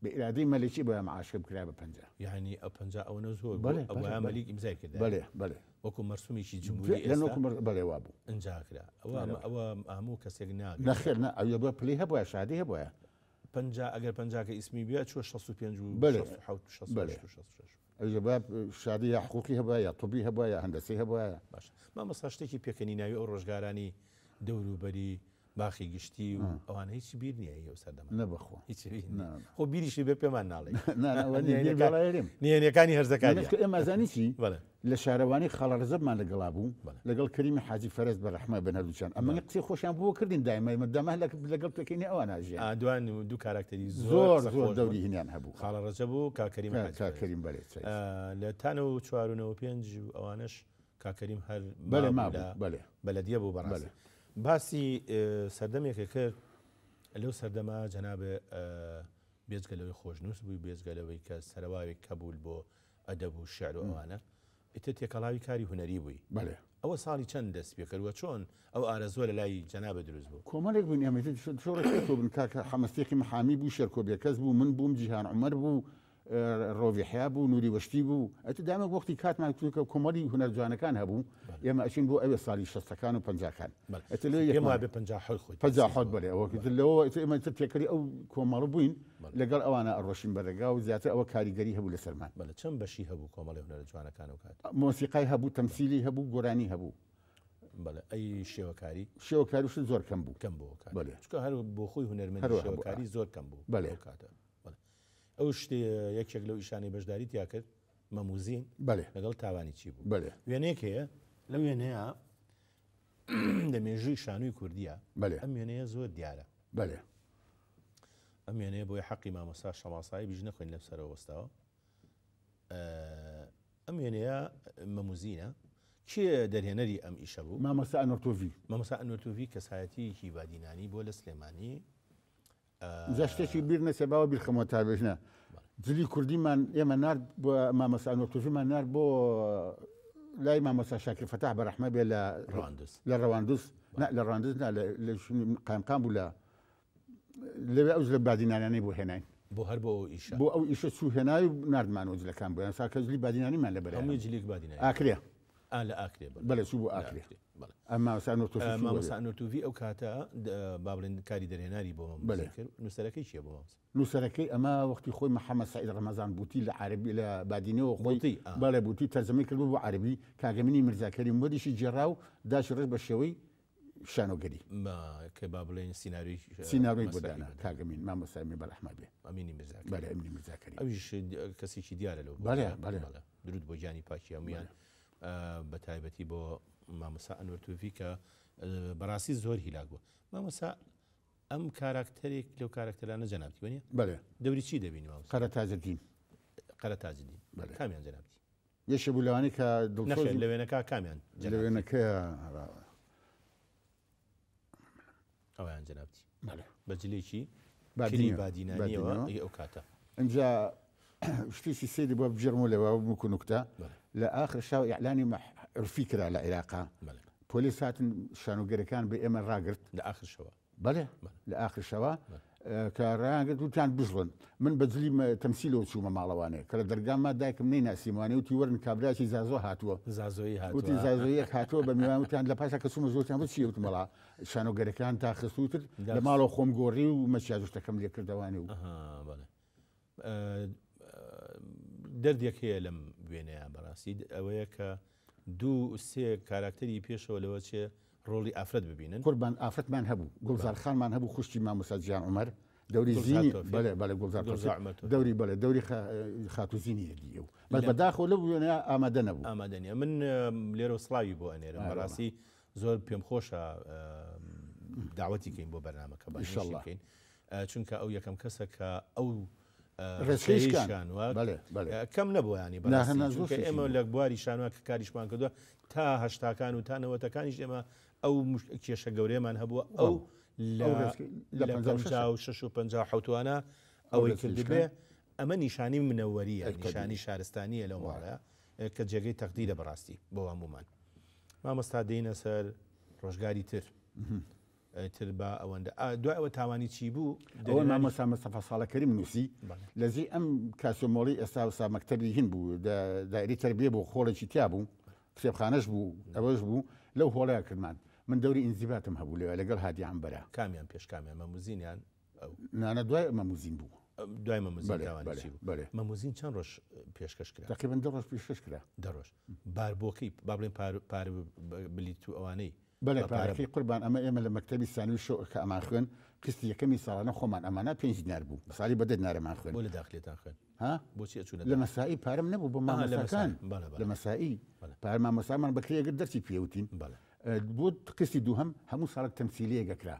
بە ئیرادەی مەلەکی بۆیە معاشکە بکرا بە 50. یعنی ئەو 50 ئەوەنە زۆر بوو، بەلێ، ئەوە بەلێ، بەلێ. مەلیک ئیمزای کردایە. بەلێ، بەلێ. وەکو مەرسومێکی جمهوری لە ئێستا وەکو بەلێ وا بوو. ئینجا کرا. ئەوە بەلێ. ئەوە هەموو کەسێک ناگرێت. نەخێر، نا، ئەوە بۆ پلەی هەبووە، شادی هەبووە. 50، ئەگەر پەنجاکە ئیسمی بێ، چووە شەست و پێنج و بەلێ. شەست و حەوت و شەست و بەلێ. هەشت و شەست و شەش. ئەویش بە شادی یا حقوقی هەبووە، یا طبی هەبووە، یا هەندەسەی هەبووە. باشە. مامۆستا شتێکی پێکەنیناوی ئەو ڕۆژگارانی دەوروبەری باخی گشتی و ئەوانە هیچی بیر نییە ئەو سەردەمە. نە بەخوا. هیچی بیر نییە. نا، نا. خۆ بیریشی بێ پێمان ناڵێ. نا، نا، ئەوە نییە، بیر بەڵایەریم. نهێنیەکانی هەرزەکانیە. نەسکە ئێمە زانی چی؟ بەڵێ. لە شارەوانی خاڵەڕزەبمان لەگەڵا بوو، بەڵێ. لەگەڵ کەریمی حاجی فەرەز بە ڕەحمە بن هەردووچیان. ئەمە بەڵێ. قسەی خۆشیان بۆ کردین دایمە، ئێمە دەمە لەگەڵ پێکەینی ئەوان ئاژیان. دوان دوو کاراکتەری زۆر زۆر، قسە زۆر خۆش بوون. دەوری هینیان هەبوو. خاڵەڕەجەب و کاک کەریم حاجی کاک فەرەز. کەریم بەلێ، چای. لە تانە و چوار و نەوە پێنج و ئەوانەش کاک کەریم هەر بەلێ، مابوو مابوو، لە بەلێ. بەلەدیە بوو بەڕاستی. بەلێ. باسی سەردەمێکە کرد، لەو سەردەما جەنابێ، بێجگە لەوەی خۆشنووس بووی، بێجگە لەوەی کە سەرەواوێک کەبوول بۆ ئەدەب و شعر و ئەوانە، ئیتر تێکەڵاوی کاری هونەری بووی. بەلێ. ئەوە ساڵی چەند دەست پێ کرد و چۆن ئەو ئارەزووە لە لای جەنابە دروست بوو؟ کۆمەڵێک بووین ئێمە، ئیتر شۆڕش پێکەوە بوون. کاکە حەمەستێکی محامی بوو، شێرکۆ بێکەس بوو، من بووم، جیهان عومەر بوو، ڕۆڤی حیا بوو، نوری وەشتی بوو. ئەتو دامە وەختی کاتمان کرد کە کۆمەڵی هونەر جوانەکان هەبوو، ئێمە ئەچین بۆ ئەوێ ساڵی شەستەکان و پەنجاکان. ئەتو لەوێ پێم یەکمان وابێ پەنجا حەوت خۆی پەنجا تەسلیم حەوت بوو. بەلێ، ئەوە ئیتر لەوە ئیتر ئێمە ئیتر تێکەڵی ئەو کۆمەڵە بووین، لەگەڵ ئەوانە ئەڕۆشین بەرەگا و زیاتر ئەوە کاریگەری هەبوو لەسەرمان. چەند بەشی هەبوو کۆمەڵی هونەرە جوانەکان و کات؟ مۆسیقای هەبوو، تەمسیلی هەبوو، گۆرانی هەبوو. ئەی شێوەکاری؟ شێوەکاری شت زۆر کەم بوو. کەم بوو کات. چونکە هەر بۆ خۆی هونەرمەندی هەروەها بوو. شێوەکاری زۆر کەم بوو. ئەو کاتە. ئەو شتێ یەکێک لەو ئیشانەی بەشداری تیا کرد، مەموزین لەگەڵ تاوانی چی بوو؟ وێنەیەک هەیە، لەو وێنەیە لە مێژووی شانۆی کوردیە، ئەم وێنەیە زۆر دیارە. ئەم وێنەیە بۆیە حەقی مامۆستا شەماسایی بیش نەخوێن لەم سەرەوە وەستاوە. ئەم وێنەیە مەموزینە. کێ دەرهێنەری ئەم ئیشە بوو؟ مامۆستا ئەنوەر تۆفی. مامۆستا ئەنوەر تۆفی کەسایەتیەکی بادینانی بووە لە سلێمانی. جا شتێکی بیر نەچێ، باوە بیرخەمەوە تا بێژنە. جلی کوردیمان ئێمە نارد بۆ مامۆستا ئەنوەر تۆفیمان نارد بۆ لای مامۆستا شاکر فەتاح بە ڕەحمە بێ لە ڕواندز. لە ڕواندز. نا، لە ڕواندز نا، لە شوێنی قایمقام بوو لەوێ ئەو جلە بادینانانەی بۆ هێناین. بۆ هەر بۆ ئەو ئیشە. بۆ ئەو ئیشە چوو هێنای و ناردمانەوە جلەکان بۆیان. ساکە جلی بادینانیمان لەبەر هەمووی جلیک بادینانی. ئاکرێ. لە ئاکرێ، بەڵێ. بەڵێ، چوو بۆ لە ئاکرێ. ئاکرێ، بەڵێ. ئەم مامۆستا ئەنوەر تۆفی چوو بۆ مامۆستا ئەوێ. ئەنوەر تۆفی ئەو کاتە، با بڵێن کاری دەرهێناری بۆ مامۆستا کرد. نووسەرەکەی چییە بۆ مامۆستا؟ نووسەرەکەی ئەمە وەختی خۆی محەممەد سعید ڕەمەزان بوتی لە عەرەبی، لە بادینەوە خۆی بوتی، بەڵێ، بوتی تەرجەمەی کردبوو بۆ عەرەبی. کاگەمینی میرزاکەریم وەریشی گێڕا و داشی ڕێژ بە شێوەی شانۆگەری. کە با بڵێن سیناریۆی، سیناریۆی بۆ مەسرەحی دانا. بۆ دانا. کاگەمین، مامۆستای من بەرەحمە بێ. ئەمینی میرزاکەریم. بەڵێ، ئەمینی میرزاکەریم. ئەویش کەسێکی دیارە لەو بەڵێ، بوارە. بەڵێ. بەڵێ. درود بۆ گیانی پاکی هەمویان. بە تایبەتی بۆ مامۆستا ئەنوەر تۆفی کە، بەڕاستی زۆر هیلاک بوو. مامۆستا ئەم کاراکتەرێک لەو کاراکتەرانە جەنابتی وەنیە؟ بەڵێ. دەوری چی دەبینی مامۆستا؟ قەرە تاجەدین. قەرە تاجەدین. بەڵێ. کامیان جەنابتی؟ یەشێ بوو لەوانەی کە دڵسۆزی نەخێر، لە وێنەکە کامیان جەنابتی؟ لە وێنەکە ئەویان جەنابتی. بەڵێ. بە جلێکی بادینەوە. کلی بادینانیەوە، بادینەوە. ئەی ئەو کاتە. ئینجا شتێکی سەیری بۆ بگێڕمەوە لەوە وەکو نوکتە. لە ئاخر شاو ئیعلانی عرفی کرا لە عێراقا. پۆلیس هاتن شانۆگەرەکان بە ئێمە ڕاگرت. لە ئاخر شەوە. بەڵێ، لە ئاخر شەوە. کە ڕایانگرت وتیان بژڵن. من بە جلی تەمسیلەوە چوومە ماڵەوانێ. کە لە دەرگامما دایکم نەیناسیموانێ، وتی وەرن کابراکی زازۆ هاتووە. زازۆیی هاتووە. وتی زازۆیەک هاتووە بە میوان. وتیان لە پاشا کە چوومە زۆر وتیان بچی؟ وتم وەڵا شانۆگەرەکان تا خستووتر لە ماڵەوە خۆم گۆڕی و مەکیاژشتەکەم لێ کردەوانێ و. بەڵێ. دەردێک هەیە لەم وێنەیە بەڕاستی، ئەوەیە کە دوو سێ کاراکتەری پێشەوە لەوە چێ ڕۆڵی ئافرەت ببینن. قوربان ئافرەتمان هەبوو، گوڵزار خانمان هەبوو خوشکی مامۆستا جیهان عومەر، دەوری زینی بەڵێ بەڵێ گوڵزار دەوری بەڵێ دەوری خاتوو زینی هەدی ئەو بەس بەداخەوە لەو وێنەیە ئامادە نەبوو. ئامادە نییە. من لێرەوە سڵاوی بۆ ئەنێرم بەڕاستی زۆر پێم خۆشە داوەتی کەین بۆ بەرنامەکە بانگێشتی بکەین چونکە ئەو یەکەم کەسە کە ئەو ڕێچکەی کەم نەبوو ینی بەڕاستی ئێمە لە بواری شانوە کە کاریشمان کردووە تا هەشتاکان و تا نەوەتەکانیش ئێمە ئەو کێشە گەورەیەمان هەبووە ئەو لە 56 و 57وانە ئەوەی کردبێ ئەمە نیشانی منەوەریە نیشانی شارستانیە لەو ماڵە کە جێگەی تەقدیرە بەڕاستی بۆ هەموومان مامۆستا دێینە سەر ڕۆژگاری تر تر با ئەوەندە دوای ئەوە تاوانی چی بوو؟ ئەوە مامۆستا مستەفا ساڵە کەریم نووسی لە زی ئەم کاسۆ مۆڵی ئێستا وسا مەکتەبی هین بوو دایری تەربیە بوو خۆڵێکی تیا بوو کتێبخانەش بوو ئەوەش بوو لەو هۆڵەیە کردمان من دەوری ئینزیباتم هەبوو لەوێ لەگەڵ هادی عەمبەرە. کامیان پێش کامیان مەموزینیان ئەو؟ نانا دوای مەموزین بوو. دوای مەموزین تاوانی چی بوو؟ مەموزین چەند ڕۆژ پێشکەش کرا؟ تەقریبەن دە ڕۆژ پێشکەش کرا. دە ڕۆژ. باربۆکەی با بڵێین پارە بلیت و ئەوانەی بەلێ پارەکەی قوربان ئەمە ئێمە لە مەکتەبی سانوی شەو کە ئەمان خوێن قستی یەکەمی ساڵانە خۆمان ئەمانە پێنج دینار بوو ساڵی بە دە دینارەمان خوێن. بۆ لە داخلیەتان خوێن؟ ها؟ بۆچی ئەچوونە لە مەسائی پارەم نەبوو بۆ مامۆستاکان لە مەسائی پار مامۆستامان بە کرێ گرت دەرسی پێوتین بۆ قستی دووهەم هەموو ساڵێک تەمسیلیەک ئەکرا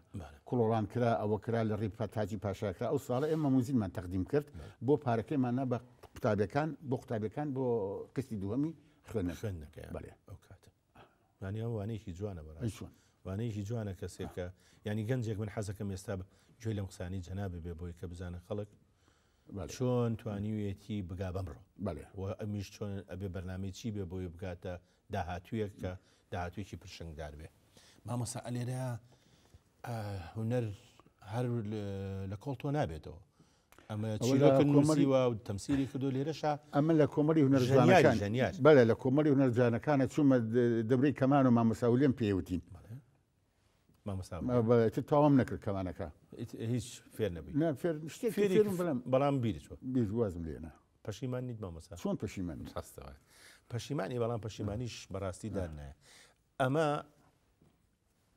کوڵۆڵان کرا ئەوە کرا لە ڕی تاجی پاشا کرا ئەو ساڵە ئێمە موزینمان تەقدیم کرد بۆ پارەکەیمان نا بە قوتابیەکان بۆ قوتابیەکان بۆ قستی دووهەمی خوێندن خوێندنەکەیان بەڵێ ئەو کاتە یانی ئەو وانەیەکی جوانە بەڕاستی چۆن وانەیەکی جوانە کەسێک کە ینی گەنجێک من حەزەکەم ئێستا گوێ لەم قسانی جەنابی بێ بۆی کە بزانە خەڵک چۆن توانیویەتی بگا بەمڕۆ و ئەمیش چۆن ئەبێ بەرنامەی چی بێ بۆی بگاتە داهاتوویەک کە داهاتوویەکی پرشنگدار بێ مامۆسا ئەلێرە هونەر هەر لە کۆڵ تۆ نابێتەوە ئەمە چیرۆکت نووسیوە و تەمسیلی کردو لێرەشا ئەمە لە کۆمەڵی هونەر جوانەکان بەڵێ لە کۆمەڵی هونەر جوانەکانە چوومە دەورەی کەمان و مامۆستا ولێم پێوتین تر تەواوم نەکرد کەمانەکە هیچ فێر نەبووی نا فێر شتێک فێرم بەڵام بەڵام بیرت چووە بیر وازم لێنا پەشیمان نیت مامۆستا چۆن پەشیمان ڕاستە پەشیمانی بەڵام پەشیمانیش بەڕاستی دار نایە ئەمە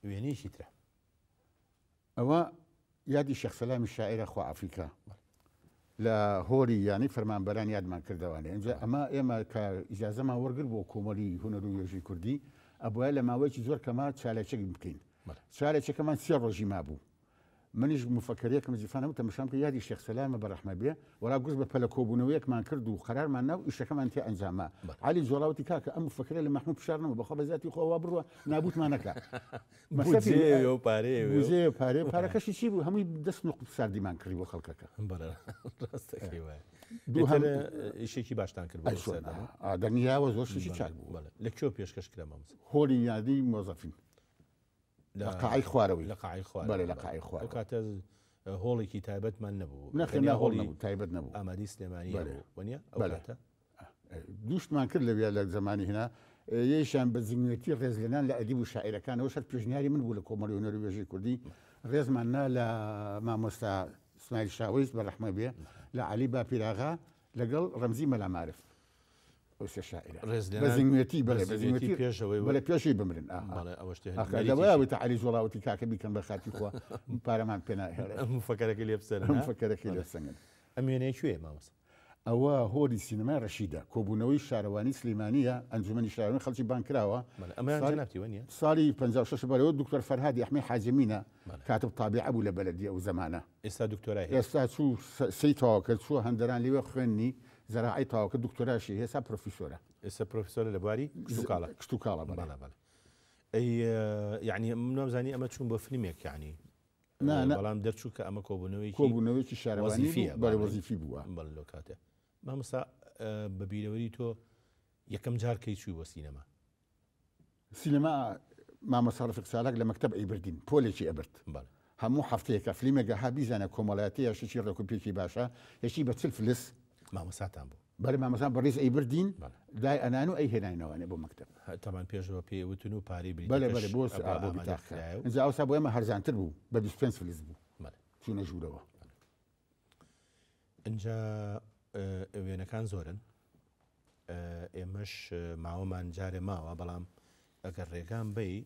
وێنەیەکی ترە ئەوە یادی شێخ سەلامی شاعیرە خوا ئەفریکا لە هۆری یانەی فەرمانبەران یادمان کردەوانێ ئینجا ئەمە ئێمە کە ئیجازەمان وەرگر بۆ کۆمەڵی هونەر و وێژەی کوردی ئەبوایە لە ماوەیەکی زۆر کەما چالاکیەک بکەین چالاکیەکەمان سێ ڕۆژی مابوو منیش مفەکەرێکم زیفان هەبوو تەمەشام کرد یادی شێخ سەلامە بە ڕەحمە بێ وەڵا گوش بە پەلە کۆبوونەوەیەکمان کرد و قەرارمان نا و ئیشەکەمان تێ ئەنجاما عەلی جۆڵا وتی کاکە ئەم مفەکەرە لە مەحموود فشار نەبوو بەخوا بە زاتی خۆ وا بڕوا نابووتمان نەکا مەسەفی و پارەیە بوزێ و پارەیە پارەکەشی چی بوو هەمووی دەست نوقم ساردیمان کڕی بۆ خەڵکەکە بەڵێ ڕاستەکەی وایە دووهەم ئیشێکی باشتان کرد بۆ سەردەمە دەنیاوە زۆر شتێکی چاک بوو بەڵێ لە کوێ پێشکەش کرا مامۆستا هۆڵی یادی مۆزەفین لە قاعی خوارەوەی لە قاعی خوارەوە بەڵێ لە قاعی خوارەوە ئەو کاتە هۆڵێکی تایبەتمان نەبوو نەخێر نا هۆڵ نەبوو تایبەت نەبوو ئامادی سلێمانی هەبوو وەنیە ئەو کاتە دووشتمان کرد لەویا لە زمانی هێنا یەیشان بە زیینەتی ڕێزلێنان لە ئەدیب و شاعیرەکانەوە شەر پێشنیاری من بوو لە کۆمەڵی هونەر و وێژەی کوردی ڕێزمان نا لە مامۆستا سمایل شاوەیس بە ڕەحمە بێ لە عەلی باپیراغا لەگەڵ ڕەمزی مەلا مارف ئەو سێ شاعیرە ڕێزلێنان بە زیینەتی بەڵێ بە بە زیینەتی زیینەتی پێشەوەی بەڵێ پێشی بمرن ئاها بەڵێ ئەوە شتێ ئاخ نەریتیشی. لەوەیە وتە عەلی زۆڵاوتی کاکە بیکەن بە خاتی خوا پارەمان پێ ناهێڵێ مفەکەرەکەی لێ بسەنن ئەم مفەکەرەکەی لێ بسەنن ئەم وێنەیە کوێیە مامۆستا؟ ئەوە هۆلی سینەمای ڕەشیدە، کۆبوونەوەی شارەوانی سلیمانییە، ئەنجومەنی شارەوانی خەڵکی بانگ کراوە. بەڵێ ئەمەیان ساڵی جەنابتی وەنیە؟ ساڵی 56 بەرەوە دکتۆر فەرهادی ئەحمەی حاجەمینە بەڵێ. کاتب تابیعە بوو لە بەلەدیە ئەو زەمانە. ئێستا دکتۆرای هەیە. ئێستا چوو سەی تەواو کرد، چووە هەندەران لەوێ خوێندنی زەراعەی تەواو کرد، دکتۆراشی هەیە، ئێستا پرۆفیسۆرە. ئێستا پرۆفیسۆرە لە بواری کشتوکاڵە. کشتوکاڵە بەڵێ. بەڵێ بەڵێ. ئەی یەعنی من وامزانی ئەمە چوون بۆ فیلمێک یەعنی نا نا. بەڵام دەرچوو کە ئەمە کۆبوونەوەیەکی کۆبوونەوەیەکی شارەوانی وەزیفیە بوو، بەڵێ وەزیفی بووە. بەڵێ لەو کاتە. مامۆستا بە بیرەوەری تۆ یەکەم جار کەی چووی بۆ سینەما؟ سینەما مامۆستا ڕەفیق چالاک لە مەکتەب ئەیبردین، پۆلێکی ئەبرد. بەڵێ. هەموو هەفتەیەکە فلیمێک ئەها بیزانە کۆمەڵایەتی یا شتێکی ڕێکوپێکی باشە، یەکی بە 40 فلس. مامۆستاتان بوو؟ بەڵێ مامۆستا بەڕیز ئەیبردین، دای ئەنان و ئەیهێناینەوانێ بۆ مەکتەب. تەبعەن پێشەوە پێی وتن و پارەی بەڵێ بلیتەکەش بەڵێ بۆ ئەبا بۆ ئامادە بیتاقە. کرایە و ئینجا ئەوسا بۆ ئێمە هەرزانتر بوو، بە 25 فلس بوو بەڵێ. چوونە ژوورەوە. ئینجا وێنەکان زۆرن، ئێمەش ماوەمان جارێ ماوە، بەڵام ئەگەر ڕێگام بەی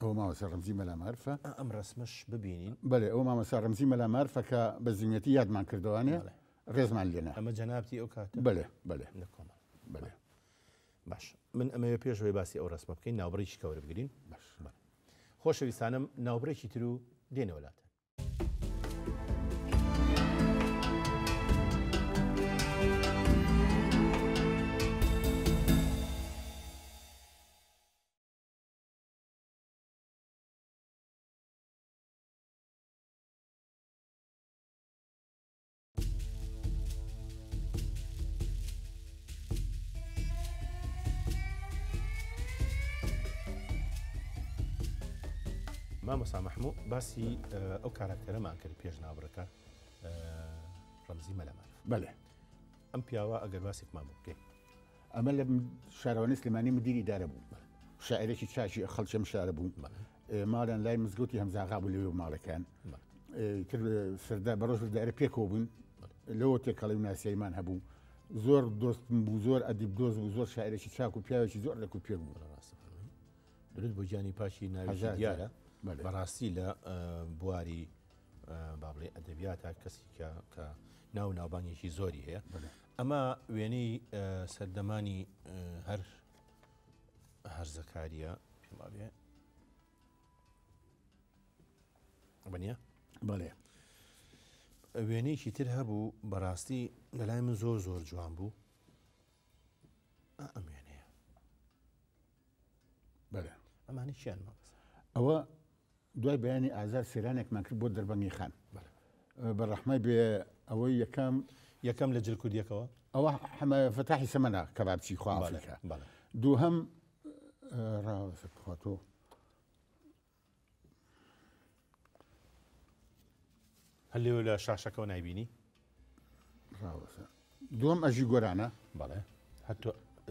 ئەوە مامۆستا ڕەمزی مەلا مارفە. ئەم ڕەسمەش ببینین. بەلێ ئەوە مامۆستا ڕەمزی مەلا مارفە کە بە زیندوێتی یادمان کردەوانێ ڕێزمان لێنا. ئەمە جەنابتی ئەو کاتە؟ بەلێ بەلێ. لە کۆمەڵ. بەلێ. باش من ئەمەوێ پێش ئەوەی باسی ئەو ڕەسمە بکەین ناوبڕێکی کە وەربگرین. باش. بەلێ. خۆشەویستانم ناوبڕێکی تر و دێنەوە لاتان. مامۆستا مەحموو باسی ئەو کاراکتەرەمان کرد پێش ناوبڕەکە ڕەمزی مەلەمارف. بەلێ. ئەم پیاوە ئەگەر باسێکمان بۆ بکەی. ئەمە لە شارەوانی سلێمانی مدیری ئیدارە بوو. شاعرێکی چاکی خەڵکی ئەم شارە بوو. ماڵیان لای مزگەوتی هەمزاغا بوو لەوێ ماڵەکان. تر سەردا بە ڕۆژ دایرە پێکەوە بوون. لەوە تێکەڵی و ناسیایمان هەبوو. زۆر دۆستم بوو، زۆر ئەدیب دۆست بوو، زۆر شاعرێکی چاک و پیاوێکی زۆر ڕێک و پێک بوو. درود بۆ گیانی پاکی ناوی دیارە. بەڕاستی لە بواری با بڵێ ئەدەبیاتە کەسی کە ناو ناوبانگێکی زۆری هەیە. ئەمە وێنەی سەردەمانی هەر هەرزەکاریە پێم وابێ بەنیە؟ بەڵێ. وێنەیەکی تر هەبوو بەڕاستی لەلای من زۆر زۆر جوان بوو. ئەم وێنەیە. بەڵێ. ئەمانە چیان مامۆستا؟ ئەوە دوای بەیانی ئازار سەیرانێکمان کرد بۆ دەربەنگی خان. بە ڕەحمەی بێ ئەوەی یەکەم یەکەم لە جل کوردیەکەوە؟ ئەوە حەمە فەتاحی سەمەنە کەبابچی خوا ئەفریقا. دووهەم ڕاوەسە خوا تۆ هەر لێوە لە شاشەکەەوە نایبینی؟ ڕاوەسە دووەم ئەژی گۆرانە. بەڵێ هەتۆ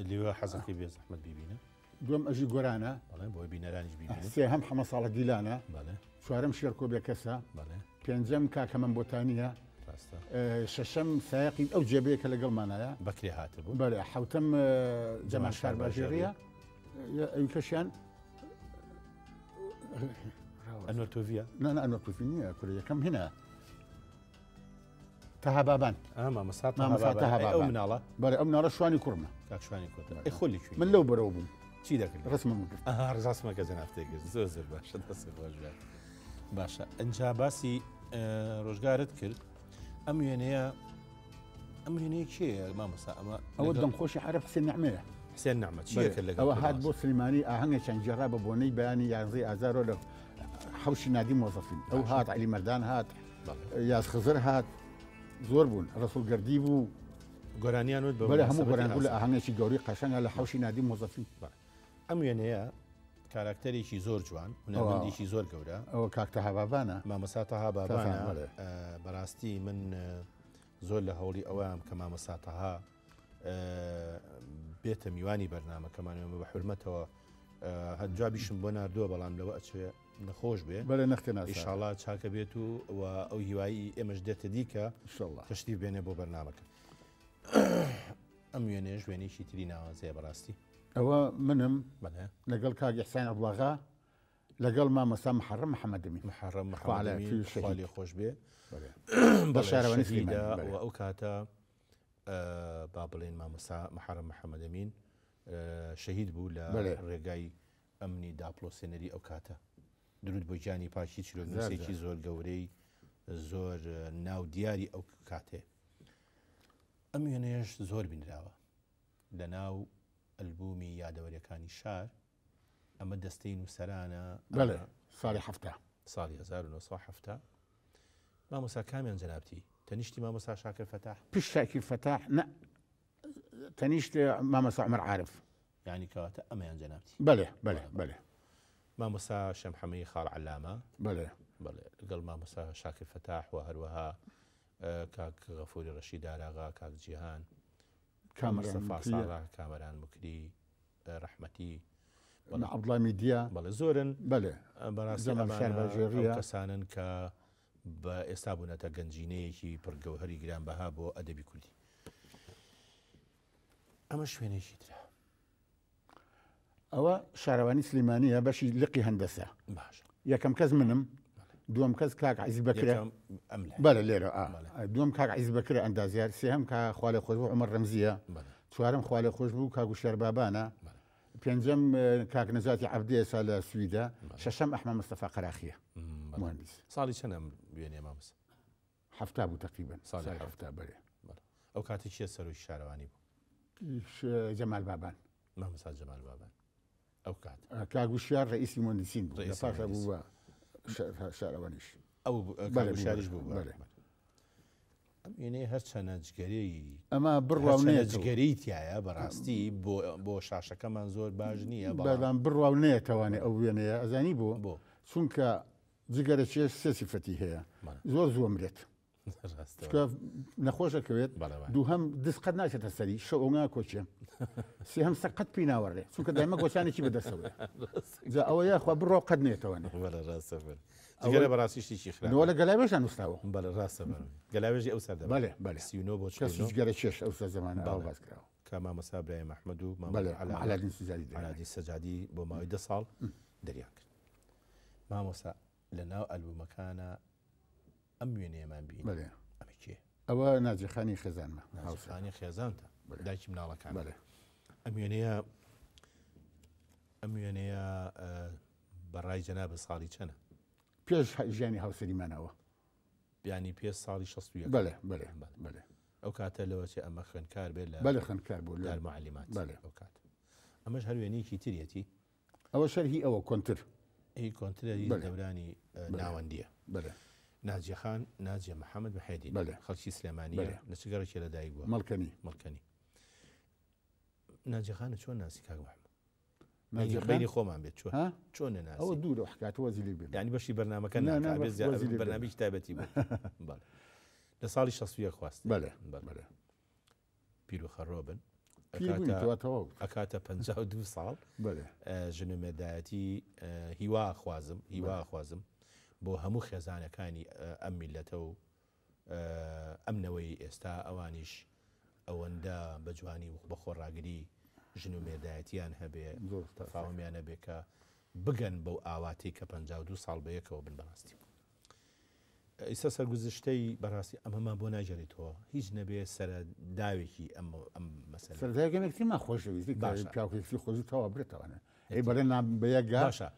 لێوە حەزەکەی بێ زەحمەت بیبینە. دووەم ئەژی گۆرانە. بەڵێ بۆی بینەرانیش بیبینن. سێهەم حەمە ساڵح دیلانە. بەڵێ. چوارەم شێرکۆ بێکەسە. بەڵێ. پێنجەم کاکە مەم بۆتانییە. ڕاستە. شەشەم سایەقی ئەو جێبەیە کە لەگەڵمانایە. بەکرێ هاتبوو. بەڵێ. حەوتەم جەمال شارباژێڕییە. ئەوی کەشیان ئەنوەر تۆڤیە؟ نا نا ئەنوەر تۆڤی نییە کورە یەکەم هینە. تەها بابان. مامۆستا مامۆستا تەها ئەو بابان. مناڵە؟ بەڵێ ئەو مناڵە شوانی کوڕمە. کاک شوانی کوڕتە. ئەی خۆ لە کوێی؟ من لەو بەرەوە بووم. چی دەکرد؟ ڕسمم کرد. ئەها ڕسمەکە جەنابتێ کرد. زۆر زۆر باشە دەست خۆش بێت. باشە ئەنجا باسی ڕۆژگارت کرد. ئەم وێنەیە ئەم وێنەیە کێیە مامۆستا؟ ئەمە ئەوە دەنگخۆشی عەرەب حسێن نەعمەیە. حسێن نەعمە چییە کرد لەگەڵ ئەوە هات بۆ سلێمانی ئاهەنگێکیان گێڕا بە بۆنەی بەیانی یانزەی ئازارەوە لە حەوشی نادی مۆزەفین. ئەو هات، عەلی مەردان هات، یاس خزر هات، زۆر بوون، ڕەسوڵ گەردی بوو. گۆرانیان وت بە بەڵێ هەموو موناسبەتی گۆران بوو لە ئازار. ئاهەنگێکی گەورەی قەشەنگە لە حەوشی نادی مۆزەفین. ئەم وێنەیە کاراکتەرێکی زۆر جوان، هونەرمەندێکی زۆر گەورە. ئەوە کاک تەها بابانە. مامۆستا تەها بابانە. بەڵێ. بەڕاستی من زۆر لە هەوڵی ئەوەم کە مامۆستا تەها بێتە میوانی بەرنامەکەمان، ئێمە بە حورمەتەوە هەر جوابیشم بۆ ناردووە، بەڵام لەوە ئەچێ نەخۆش بێ. بەڵێ نەختێ ناسا. ئینشاڵڵا چاکە بێت و ئەو هیوایی ئێمەش دێتە دیکە ئینشاڵڵا. تەشریف بێنێ بۆ بەرنامەکە. ئەم وێنەیەش وێنەیەکی تری ناوازەیە بەڕاستی. ئەوە منم بەڵێ. لەگەڵ کاک ئیحسان عەبدوڵاغا، لەگەڵ مامۆستا محەڕەم محەممەدەمین. محەڕەم خوا لە محەممەدەمین، توی شەهید. خوا لێ خۆش بێ. بەڵێ. بەڵێ، بە شارەوانی شەهیدە سلێمانی، بەڵێ. و ئەو کاتە، با بڵێن مامۆستا محەڕەم محەممەدەمین، شەهید بوو لە بەڵێ. ڕێگای ئەمنی داپڵۆسێنەری ئەو کاتە. درود بۆ گیانی پاکی چیرۆکنووسێکی زۆر گەورەی زۆر ناودیاری ئەو کاتێ. ئەم وێنەیەش زۆر بینراوە لە ناو ئەلبومی یادەوەریەکانی شار. ئەمە دەستەی نووسەرانە. بەڵێ، ساڵی 70. ساڵی 1970. مامۆستا کامیان جەنابتی؟ تەنیشتی مامۆستا شاکر فەتاح؟ پشت شاکر فەتاح، نە، تەنیشت مامۆستا عومەر عارف. یعنی کەواتە ئەمەیان جەنابتی؟ بەڵێ، بەڵێ، بەڵێ. مامۆستا شەمحەمەی خاڵ عەلامە؟ بەڵێ. بەڵێ، لەگەڵ مامۆستا شاکر فەتاح و هەروەها کاک غەفوری ڕەشید داراغا، کاک جیهان، کامەران مستەفا مکری. ساڵح، کامەران مکری، ڕەحمەتی. بەڵێ. عەبدوڵای میدیا. بەڵێ، زۆرن. بەڵێ. بەڕاستی جەمال ئەمانە شارباژێڕیە. ئەو کەسانن کە بە ئێستا بوونەتە گەنجینەیەکی پڕگەوهەری گرانبەها بۆ ئەدەبی کوردی. ئەمە شوێنێکی ترە. ئەوە شارەوانی سلیمانیە بەشی لقی هەندەسە. باشە. یەکەم کەس منم، دووەم کەس کاک عەزیز بەکرە. یەکەم ئەم لای. بەلێ لێرە ئا. دووەم کاک عەزیز بەکرە ئەندازیار، سێهەم کا خوالێ خۆش بوو عومەر ڕەمزیە، چوارەم خوالێ خۆش بوو کاک وشیار بابانە، پێنجەم کاک نەجاتی عەبدێ ئێستا لە سویدە، شەشەم ئەحمەد مستەفا قەراخیە موهەندیس. ساڵی چەند ئەم وێنەیە مامۆستا؟ 70 بوو تەقریبەن. ساڵی ساڵی 70 بەلێ. ئەو کاتە کێ سەرۆکی شارەوانی بوو؟ جەمال بابان. مامۆستا جەمال بابان ئەو کات. کاک وشیار ڕئیسی موهەندیسین بوو. ڕئیسی لە پاشا بوو موهەندیسین. بە شارەوانیش. ئەو بەلێ، کاک وشیاریش بوو بوو بە. بەلێ. ئەم وێنەیە هەرچەنە جگەرەی ئەمە بڕوا و هەرچەنە نێتەوە. جگەرەی تایە بەڕاستی بۆ شاشەکەمان زۆر باش نییە، بەڵام بەڵام بڕوا و نێتەوانێ ئەو وێنەیە. ئەزانی بۆ؟ بۆ. چونکە جگەرە چێش سێ سیفەتی هەیە. زۆر زووە مرێت. ڕاستە. چونکە نەخۆشەکەوێت. بەڵێ. دووهەم دز قەت ناچێتە سەری، شەو ئەو ناکۆچێ. سێهەم سەر قەت پێی ناوەڕێ، چونکە دایمە گۆچانێکی بەدەستەوەیە. جا ئەوە یاخوا بڕوا قەت نێتەوەنێ. بەڵێ، ڕاستە، بەڵێ. ئەوە جگەرە بەڕاستی شتێکی خراپە. نەوە لە گەلاوێژان نووسراوە. بەڵێ، ڕاستە، بەڵێ. گەلاوێژی ئەو سەردەمە. بەڵێ، بەڵێ. 39 بۆ کەسی 49. جگەرە کێش ئەو سەر زەمانە ئەوە بەڵێ. باس کراوە. کە مامۆستا ئیبراهیم ئەحمەد و مامۆستا بەڵێ، عەلا- عەلادین سەجادی دەریان. عەلادین سەجادی بۆ ماوەی 10 ساڵ دەریان کرد. مامۆستا لە ناو ئەلبومەکانە ئەم وێنەیەمان بینی. بەڵێ. ئەمە کێ؟ ئەوە ناجیخانی خێزانمە. ناجیخانی خێزانتە. بەڵێ. دایکی مناڵەکان. بەڵێ. ئەم وێنەیە، ئەم وێنەیە، بەڕای جەنابە ساڵی چەنە؟ پێش ژیانی هاوسەریمانەوە. یعنی پێش ساڵی 61. بەڵێ، بەڵێ، بەڵێ. بەڵێ. ئەو کاتە لەوە چێ ئەمە خوێندکار بێت لە بەڵێ، خوێندکار بوو لە دارمعلیمات. بەڵێ. ئەو کاتە. ئەمەش هەر وێنەیەکی تریەتی؟ ئەوە شەرهی ئەوە کۆنتر. ئی کۆنترە هی بەڵێ. دەورانی، بەڵێ. ناوەندیە. بەڵێ. ناجیخان، ناجیە محەممەد محێدین. بەڵێ. خەڵکی سلێمانیە. بەڵێ. لە چ گەڕێکێ لەدایک بووە؟ مەڵکەنی. مەڵکەنی. ناجیخانە چۆن ناسی کاک محەممەد؟ ناجیخان؟ بینی خۆمان بێت چۆن؟ ها؟ چۆن نەناسی؟ ئەوە دوورە حکاتە وەزی لێ بێت. یعنی بەشی بەرنامەکە نا، نا، ناکا، بەس بێت زیاد وەزی لێ بێت. بەرنامەیەکی تایبەتی بوو. بەڵێ. لە ساڵی 61 خواست. بەڵێ، بەڵێ. بەڵێ. پیر و خەڕۆ بن. پیر بووین، تەوا تەواو. ئەکاتە 52 ساڵ. بەڵێ. ژنومێردایەتی، هیوا خوازم، هیوا بەڵێ. خوازم بۆ هەموو خێزانەکانی، ئەم میلەتە و، ئەم نەوەی ئێستا ئەوانیش ئەوەندە بە جوانی و بە خۆڕاگری ژن و مێردایەتیان هەبێ، زۆر سپاس. تەفاهمیان هەبێ کە بگەن بەو ئاواتەی کە 52 ساڵ بەیەکەوە بن بەڕاستی. ئیستا سەرگوزشتەی بەڕاستی ئەمەمان بۆ ناگەڕێتەوە، هیچ نەبێ سەرەداوێکی ئەم مەسەلە. سەرەداوێکی یەکتریمان خۆشەویستی، کە باشە. پیاوێکی خۆشی تەواو برێتەوانە. ئەی بەڵێ نام بە یەکگا؟ باشە.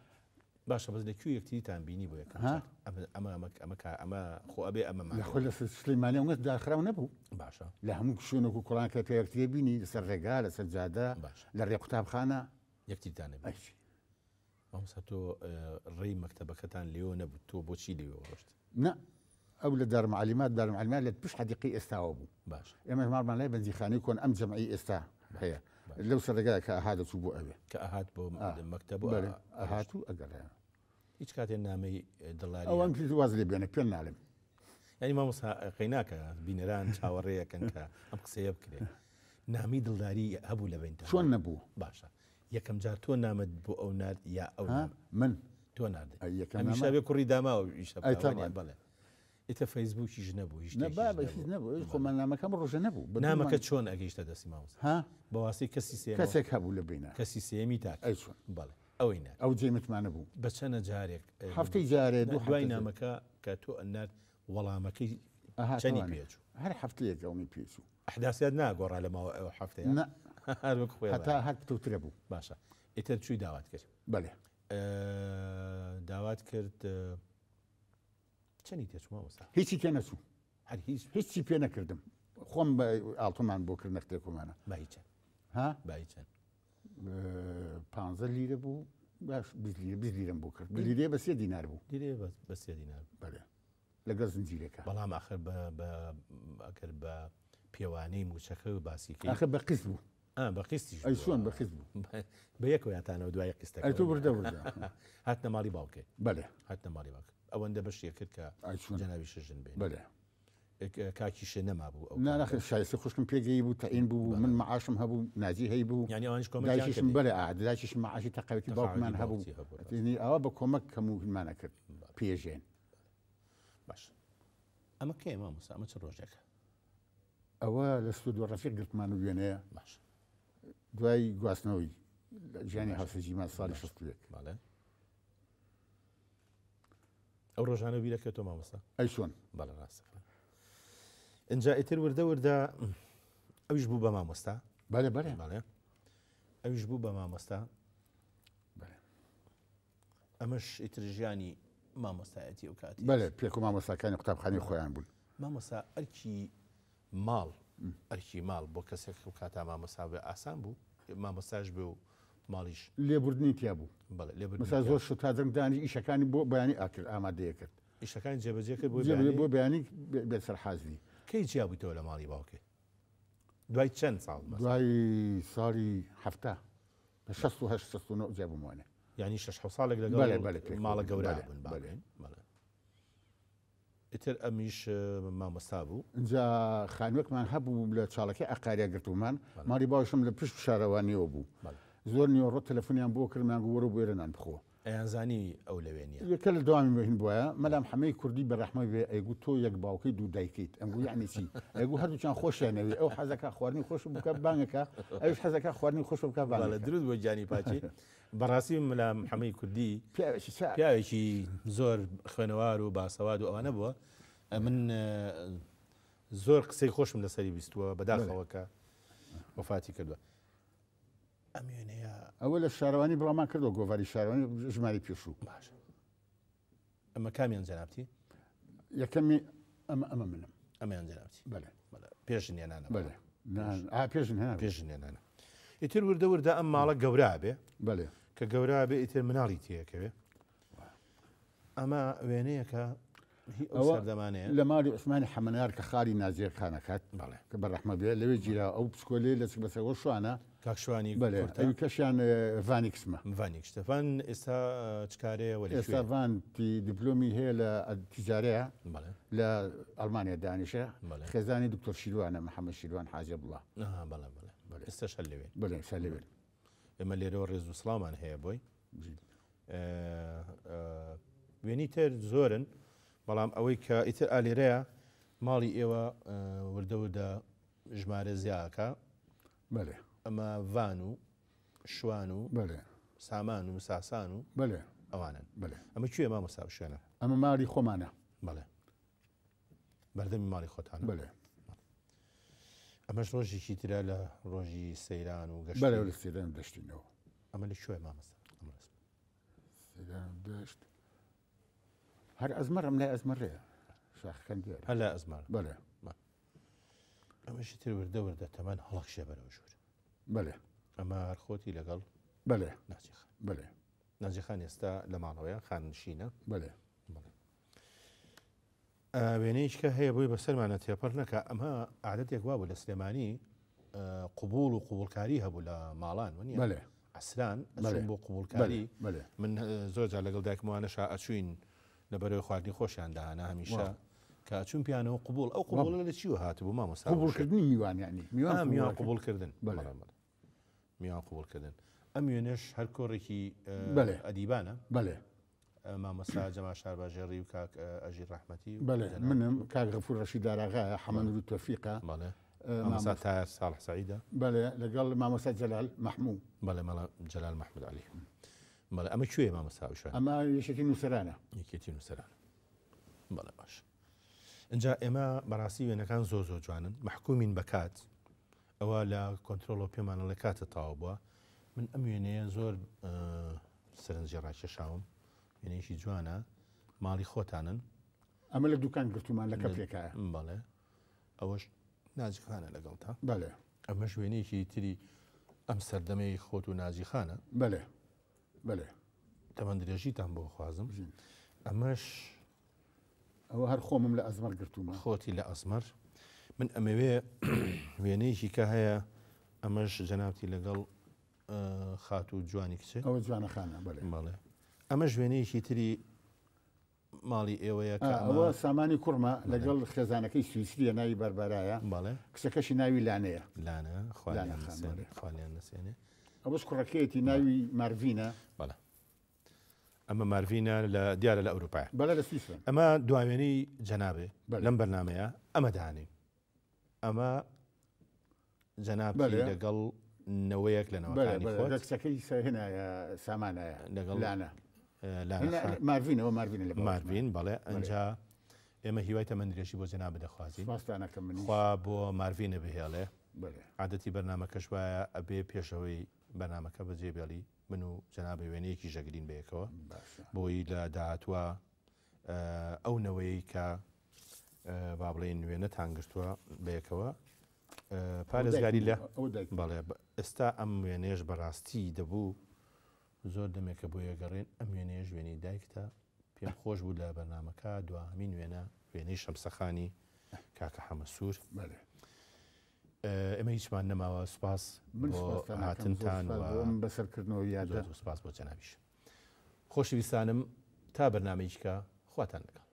باشە، بەس لەکوێ یەکتریتان بینی بۆ یەکەم ها؟ جار؟ ئەمە خۆ ئەبێ ئەمەمان لە خۆ لە سلێمانی ئەوەندە داخراو نەبوو. باشە. لە هەموو شوێنێک و کوڵان کە یەکتری بینی، لەسەر ڕێگا، لەسەر جادە، باشە. لە ڕێ قوتابخانە. یەکتریتان نەبینی. ئەی. مامۆستا تۆ، ڕێی مەکتەبەکەتان لێوە نەبوو، تۆ بۆچی لێوە ڕۆشت؟ نا، ئەو لە دارمعلیمات، دارمعلیمات لە پشت حەدیقەی ئێستاوە بوو. باشە. ئێمە ماڵمان لای بەنزیخانەی کۆن ئەم جەمعی ئێستا هەیە. باشە. لەو سەرگایە کە ئەهات دەچوو بۆ ئەوێ. کە ئەهات بۆ مەکتەب و بەڵێ، ئەهات و ئەگەڕێ. هیچ کاتێ نامەی دڵاری ئەوان پێش واز لێ بێنە، پێم ناڵێم. یعنی مامۆستا قەیناکە بینەران چاوەڕێیەکەن کە ئەم قسەیە بکرێ. نامی دڵداری هەبوو لە بینتان؟ چۆن نەبوو؟ باشە. یەکەم جار تۆ نامەت بۆ ئەو نارد یا ئەو ها؟ نامە؟ من. تۆ ناردت. ئەی یەکەم هەمیشە نامە؟ بێ کوڕی داماوە ئیشە ئەی بکا، تەبعەن. وانیە؟ بەڵێ. ئیتە فەیسبووکیش نەبوو، هیچ نە، شتێکیش بابە، نەبوو. هیچ نەبوو. ئەی خۆمان نامەکەم ڕۆژە نەبوو. بە نامەکە دوومان- چۆن ئەگەیشتە دەستی مامۆستا؟ ها؟ بە واسطەی کەسی سێیەمەوە؟ کەسێک هەبوو لە بینە. کەسی سێیەمی تاک. ئەی چۆن؟ بەڵێ، ئەوەی نارد. ئەو جێی متمانە بوو. بە چەنە جارێک، هەفتەی جارێ، دوو دوای هەفتە جارێ. نامەکە کە تۆ ئەنارد وەڵامەکەی ئەها، چەنی تەوانێ. پێچوو؟ هەر هەفتەیەک ئەوەی پێچوو. ئەحداسیات ناگۆڕا لە ماوە ئەو هەفتەیە؟ نا. هەر وەک خۆی هەتا وایە. هەر پتەوترە بوو. باشە. ئیتر چووی داوات کرد؟ بەڵێ. داوات کرد، چەنی تێچوو مامۆستا؟ هیچی تێ نەچوو. هەر هیچ؟ هیچی پێ نەکردم. خۆم بە ئاڵتومان بۆ کرد نەختێکۆمانە. بایی چەند؟ ها؟ بایی چەند؟ 15 لیرە بوو، باش، 20 لیرە، 20 لیرەم بۆ کرد. لیرەیە بە 3 دینار بوو. لیرەیە بە 3 دینار بوو. بەڵێ. لەگەڵ زنجیرەکە. بەڵام ئاخر ئەگەر بە پێوانەی موچەکە و باسیکەی ئاخر بە قیست بوو. بە قیستیش ئەی بوو. چۆن بە قیست بوو؟ بە یەکەوەیانتانەوە دوای قیستەکە. ئەی تۆ وردە وردە. هاتنە ماڵی باوکێ. بەڵێ. هاتنە ماڵی باوکێ. ئەوەندە بەشیە کرد کە ئەی چۆن؟ جەنابی شژن بێنی. بەڵێ. کاکیشێ نەمابوو ئەو نا، کاتە. ناخێ، شایستی خوشکم پێگەی بوو، تەعین بوو، بەڵێ. من معاشم هەبوو، ناجی هەی بوو. یعنی ئەوانیش کۆمەکیان دایکیشم کردی؟ بەڵێ، دایکیشم معاشی تەقاویتی تەقاویتی باوکمان هەبوو. باوکی هەبوو، ڕاست. یعنی ئەوە بە کۆمەک هەموومانە کرد. بەڵێ. پێژێن. باش. ئەمە کێ مامۆستا؟ ئەمە چ ڕۆژێکە؟ ئەوە لە ستۆدیۆ ڕەفیق گرتمان و وێنەیە. باش. دوای گواستنەوەی. ژیانی هاوسەرگیریمان ساڵی 61. بەڵێ. ئەو ڕۆژانە بیرەکەێتەوە مامۆستا؟ ئەی چۆن؟ بەڵێ ڕاستە. ئینجا ئیتر وردە وردە ئەویش بوو بە مامۆستا. بەڵێ بەڵێ. بەڵێ. ئەویش بوو بە مامۆستا. بەڵێ. ئەمەش ئیتر ژیانی مامۆستایەتی ئەو کاتی. بەڵێ پێک و مامۆستاکانی قوتابخانەی خۆیان بوون. مامۆستا ئەرکی ماڵ ئەرکی ماڵ بۆ کەسێک ئەو کاتا مامۆستا بێ ئاسان بوو؟ مامۆستاش بێ و ماڵیش. لێبوردنی تیا بوو. بەڵێ لێبوردنی مەسا تیا زۆر شت تا دەنگ دانی ئیشەکانی بۆ بەیانی ئاکرد ئامادەیە کرد. ئیشەکانی جێبەجێ کرد بۆ جێبەجێ بەیانی؟ بۆ بەیانی بێت سەر حازری. کەی جیا بوویتەوە لە ماڵی باوکت؟ دوای چەند ساڵ مەسەلەن؟ دوای ساڵی 70 لە 68 69 جیا بوومەوە. یانی شەش حەوت ساڵێک لەگەڵ بەڵێ، بەڵێ، پێکەوە ماڵە بووین. گەورە بەڵێ، بوون، بەڵێ. باڵێن، بەڵێ. ئیتر ئەمیش مامۆستا بوو. ئینجا خانووێکمان هەبوو لە چاڵەکەی عەقاریا گرتبوومان، ماڵی باوشم لە پشت شارەوانییەوە بوو. زۆر نیوەڕۆ تەلەفۆنیان بۆ کردم، یان گوت وەرە بۆ ئێرە نان بخۆ. ئەیانزانی ئەو لەوێ نییە. یەکە لە دەوامی مهین بوایە، مەلام حەمەی کوردی بە ڕەحمەت بێ ئەیگوت تۆ یەک باوکەی دوو دایکەیت. ئەمگوت یەعنی چی؟ ئەیگوت هەردووکیان خۆشیان ئەوێ، ئەو حەزەکا خواردنی خۆش بکا بانگەکا، ئەویش حەزەکا خواردنی خۆش بکا بانگەکا. بەڵێ دروست بۆ گیانی پاکی. بەڕاستی مەلا حەمەی کوردی پیاوێکی چاک. پیاوێکی زۆر خوێنەوار و باسەواد و ئەوانە بووە. من زۆر قسەی خۆشم لەسەری بیستووە، بەداخەوە کە وەفاتی کردووە. ئەم وێنەیە ئەوە لە شارەوانی بڵاومان کردەوە، گۆڤاری شارەوانی ژماری پێشوو. باشە ئەمە کامیان جەنابتی؟ یەکەمی ئەمە، ئەمە منم. ئەمەیان جەنابتی؟ بەڵێ. بەڵێ. پێش ژنێنانە. بەڵێ. نا، ئا، پێش ژنێنانە. پێش ژنێنانە. ئیتر وردە وردە ئەم ماڵە گەورە بێ. بەڵێ. کە گەورە بێ ئیتر مناڵی تێکەوێ. ئەمە وێنەیەکە هی ئەو ئەوە سەردەمانەیە. لە ماڵی عوسمانی حەمەنار کە خاڵی نازیە خانەکات، بەڵێ. کە بە ڕەحمە بێ، لەوێ گیرا ئەو پسکۆلەی لە چ بەسەرەوە شوانە. کاک شوانی بەڵێ، کورتە. ئەوی کەشیان، ڤانی کسمە. ڤانی کشتە. ڤان ئێستا، چ کارەیە وەلێ ئێستا کوێ؟ ڤان دیپلۆمی هەیە لە تیجارەیە. بەڵێ. لە ئەڵمانیا دانیشە. بەڵێ. خێزانی دکتۆر شیروانە، محەممەد شیروان حاجی عەبدوڵڵا. ئەها، بەڵێ، بەڵێ. بەڵێ. ئێستاش هەر لەوێ. بەڵێ، ئێستا لەوێ. ئێمە لێرەوە ڕێز و سڵاومان هەیە بۆی. جی. وێنی تر زۆرن، بەڵام ئەوەی کە ئیتر ئالێرەیە ماڵی ئێوە، وردە وردە ژمارە زیاکە. بەڵێ. ئەمە ڤان و شوان و بەڵێ. سامان و ساسان و بەڵێ. ئەوانن. بەڵێ. ئەمە کوێ مامۆستا شوێنە؟ ئەمە ماڵی خۆمانە. بەڵێ. بەردەمی ماڵی خۆتانە. بەڵێ. ئەمەش ڕۆژێکی ترە لە ڕۆژی سەیران و گەشتی. بەڵێ، لە سەیران و دەشتینەوە. ئەمە لە کوێ مامۆستا؟ ئەمە ڕاست. سەیران و دەشت. هەر ئەزمەر، ئەم لای ئەزمەرەیە. شاخەکان دیارە. هەر لای ئەزمەر. بەڵێ. ئەمەشی تر وردە وردە تەمەن هەڵەکشێ بەرەو ژوور. بەڵێ. ئەمە هەر خۆتی لەگەڵ بەڵێ. ناجی خان. بەڵێ. ناجی خان ئێستا لە ماڵەوەیە، خاننشینە. بەڵێ. بەڵێ. وێنەیەکی کە هەیە بۆی بەسەرمانە تێپەڕ نەکا. ئەمە عادەتێک وابوو لە سلێمانی، قبوڵ و قبوڵکاری هەبوو لە ماڵان، وەنیە؟ بەڵێ. عەسران بەڵێ. ئەچوون بۆ قبوڵکاری. بەڵێ، بەڵێ. من، زۆر جار لەگەڵ دایکموانەشا ئەچوین لە بەرەوەی خواردنی خۆشیان دانا هەمیشە. کە ئەچوون پیانەوە قبوڵ. ئەو قبوڵە لە چیوە هاتبوو مامۆستا؟ قبوڵکردنی میوان، یعنی میوان میوان قبوڵکردن. قبوڵکردن. بەڵێ. بەڵێ، بەڵێ. میوان قبوڵکردن. ئەم وێنەش هەر کۆڕێکی، بەڵێ. ئەدیبانە. بەڵێ. مامۆستا جەمال شارباژێڕی و کاک، ئەژیر ڕەحمەتی و بەڵێ، جەناب. منم کاک غەفور ڕەشید داراغایە، حەمەد نوری تۆفیقە. بەڵێ. مامۆستا تاهر ساڵح سەعیدە. بەڵێ، لەگەڵ مامۆستا جەلال مەحموو. بەڵێ، مەلا جەلال مەحموود عەلی. بەڵێ، ئەمە کوێیە مامۆستا ئەو شوێنە؟ ئەمە یەکێتی نووسەرانە. یەکێتی نووسەرانە. بەڵێ، باش. اینجا ئێمە بەڕاستی وێنەکان زۆر زۆر جوانن، مەحکومین بە کات. ئەوە لە کۆنترۆڵەوە پێمانە لە کاتە تەواو بووە. من ئەم وێنەیە زۆر، سەرنجی ڕاکێشاوم. وێنەیەکی جوانە، ماڵی خۆتانن. ئەمە لە دوکان گرتومان لە کەپرێکایە. بەڵێ. ئەوەش ناجیخانە لەگەڵتا. بەڵێ. ئەمەش وێنەیەکی تری ئەم سەردەمەی خۆت و ناجیخانە. بەڵێ. بەڵێ. تەمەن درێژیتان بۆ خوازم. بژین. ئەمەش ئەوە هەر خۆمم لە ئەزمەر گرتوومە. خۆتی لە ئەزمەر. من ئەمەوێ وێنەیەکی کە هەیە، ئەمەش جەنابتی لەگەڵ، خاتوو جوانی کچێ. ئەوە جوانە خانە، بەڵێ. بەڵێ. ئەمەش وێنەیەکی تری ماڵی ئێوەیە کە ئەمە ئەوە سامانی کوڕمە لەگەڵ خێزانەکەی سوئیسریە، ناوی باربارایە. بەڵێ. کچەکەشی ناوی لانەیە. لانە، خوالیان لانە خان، نەسێنێ، بەڵێ. خوالیان نەسێنێ. ئەوەش کوڕەکەیەتی ناوی مارڤینە. بەڵێ. ئەمە مارڤینە لە دیارە لە ئەوروپایە. بەڵێ، لە سوئیسرا. ئەمە دواوێنەی جەنابێ بەڵێ. لەم بەرنمەیە ئەمە دانین. ئەمە جەنابی بەڵێ. لەگەڵ نەوەیەک لە نەوەکانی خۆت. کچەکەی هێنایە سامانایە لەگەڵ لانە. لانە خان. مارڤینەوە مارڤینە لە باوکمان. مارڤین بەڵێ ئەنجا ئێمە هیوای تەمەن درێژی بۆ جەنابت دەخوازین. سپاستان ئەکەم منیش. خوا بۆ مارڤینە بهێڵێ. بەلێ. عادەتی بەرنامەکەش وایە ئەبێ پێشەوەی بەرنامەکە بەجێ بێڵی من و جەنابت وێنەیەکیش ئەگرین بەیەکەوە باشە. بۆی لە داهاتووە ئەو نەوەیەی کە با بڵێین وێنەتان گرتووە بەیەکەوە پارێزگاری لە بەڵێ ئێستا ئەم وێنەیەش بەڕاستی دەبوو زۆر دەمێکە بۆ یەگەڕێن ئەم وێنەیەش وێنەی دایکتە پێم خۆش بوو لە بەرنمەکە دواهمین وێنە وێنەی شەمسەخانی کاکە حەمە سوور ئێمە هیچمان نەماوە سوپاس من بۆ هاتنتان بەسەرکردنەوە یادە سوپاس بۆ جەنابیش خۆشەویستانم تا بەرنامەیەکی کە خواتان لەگەڵ.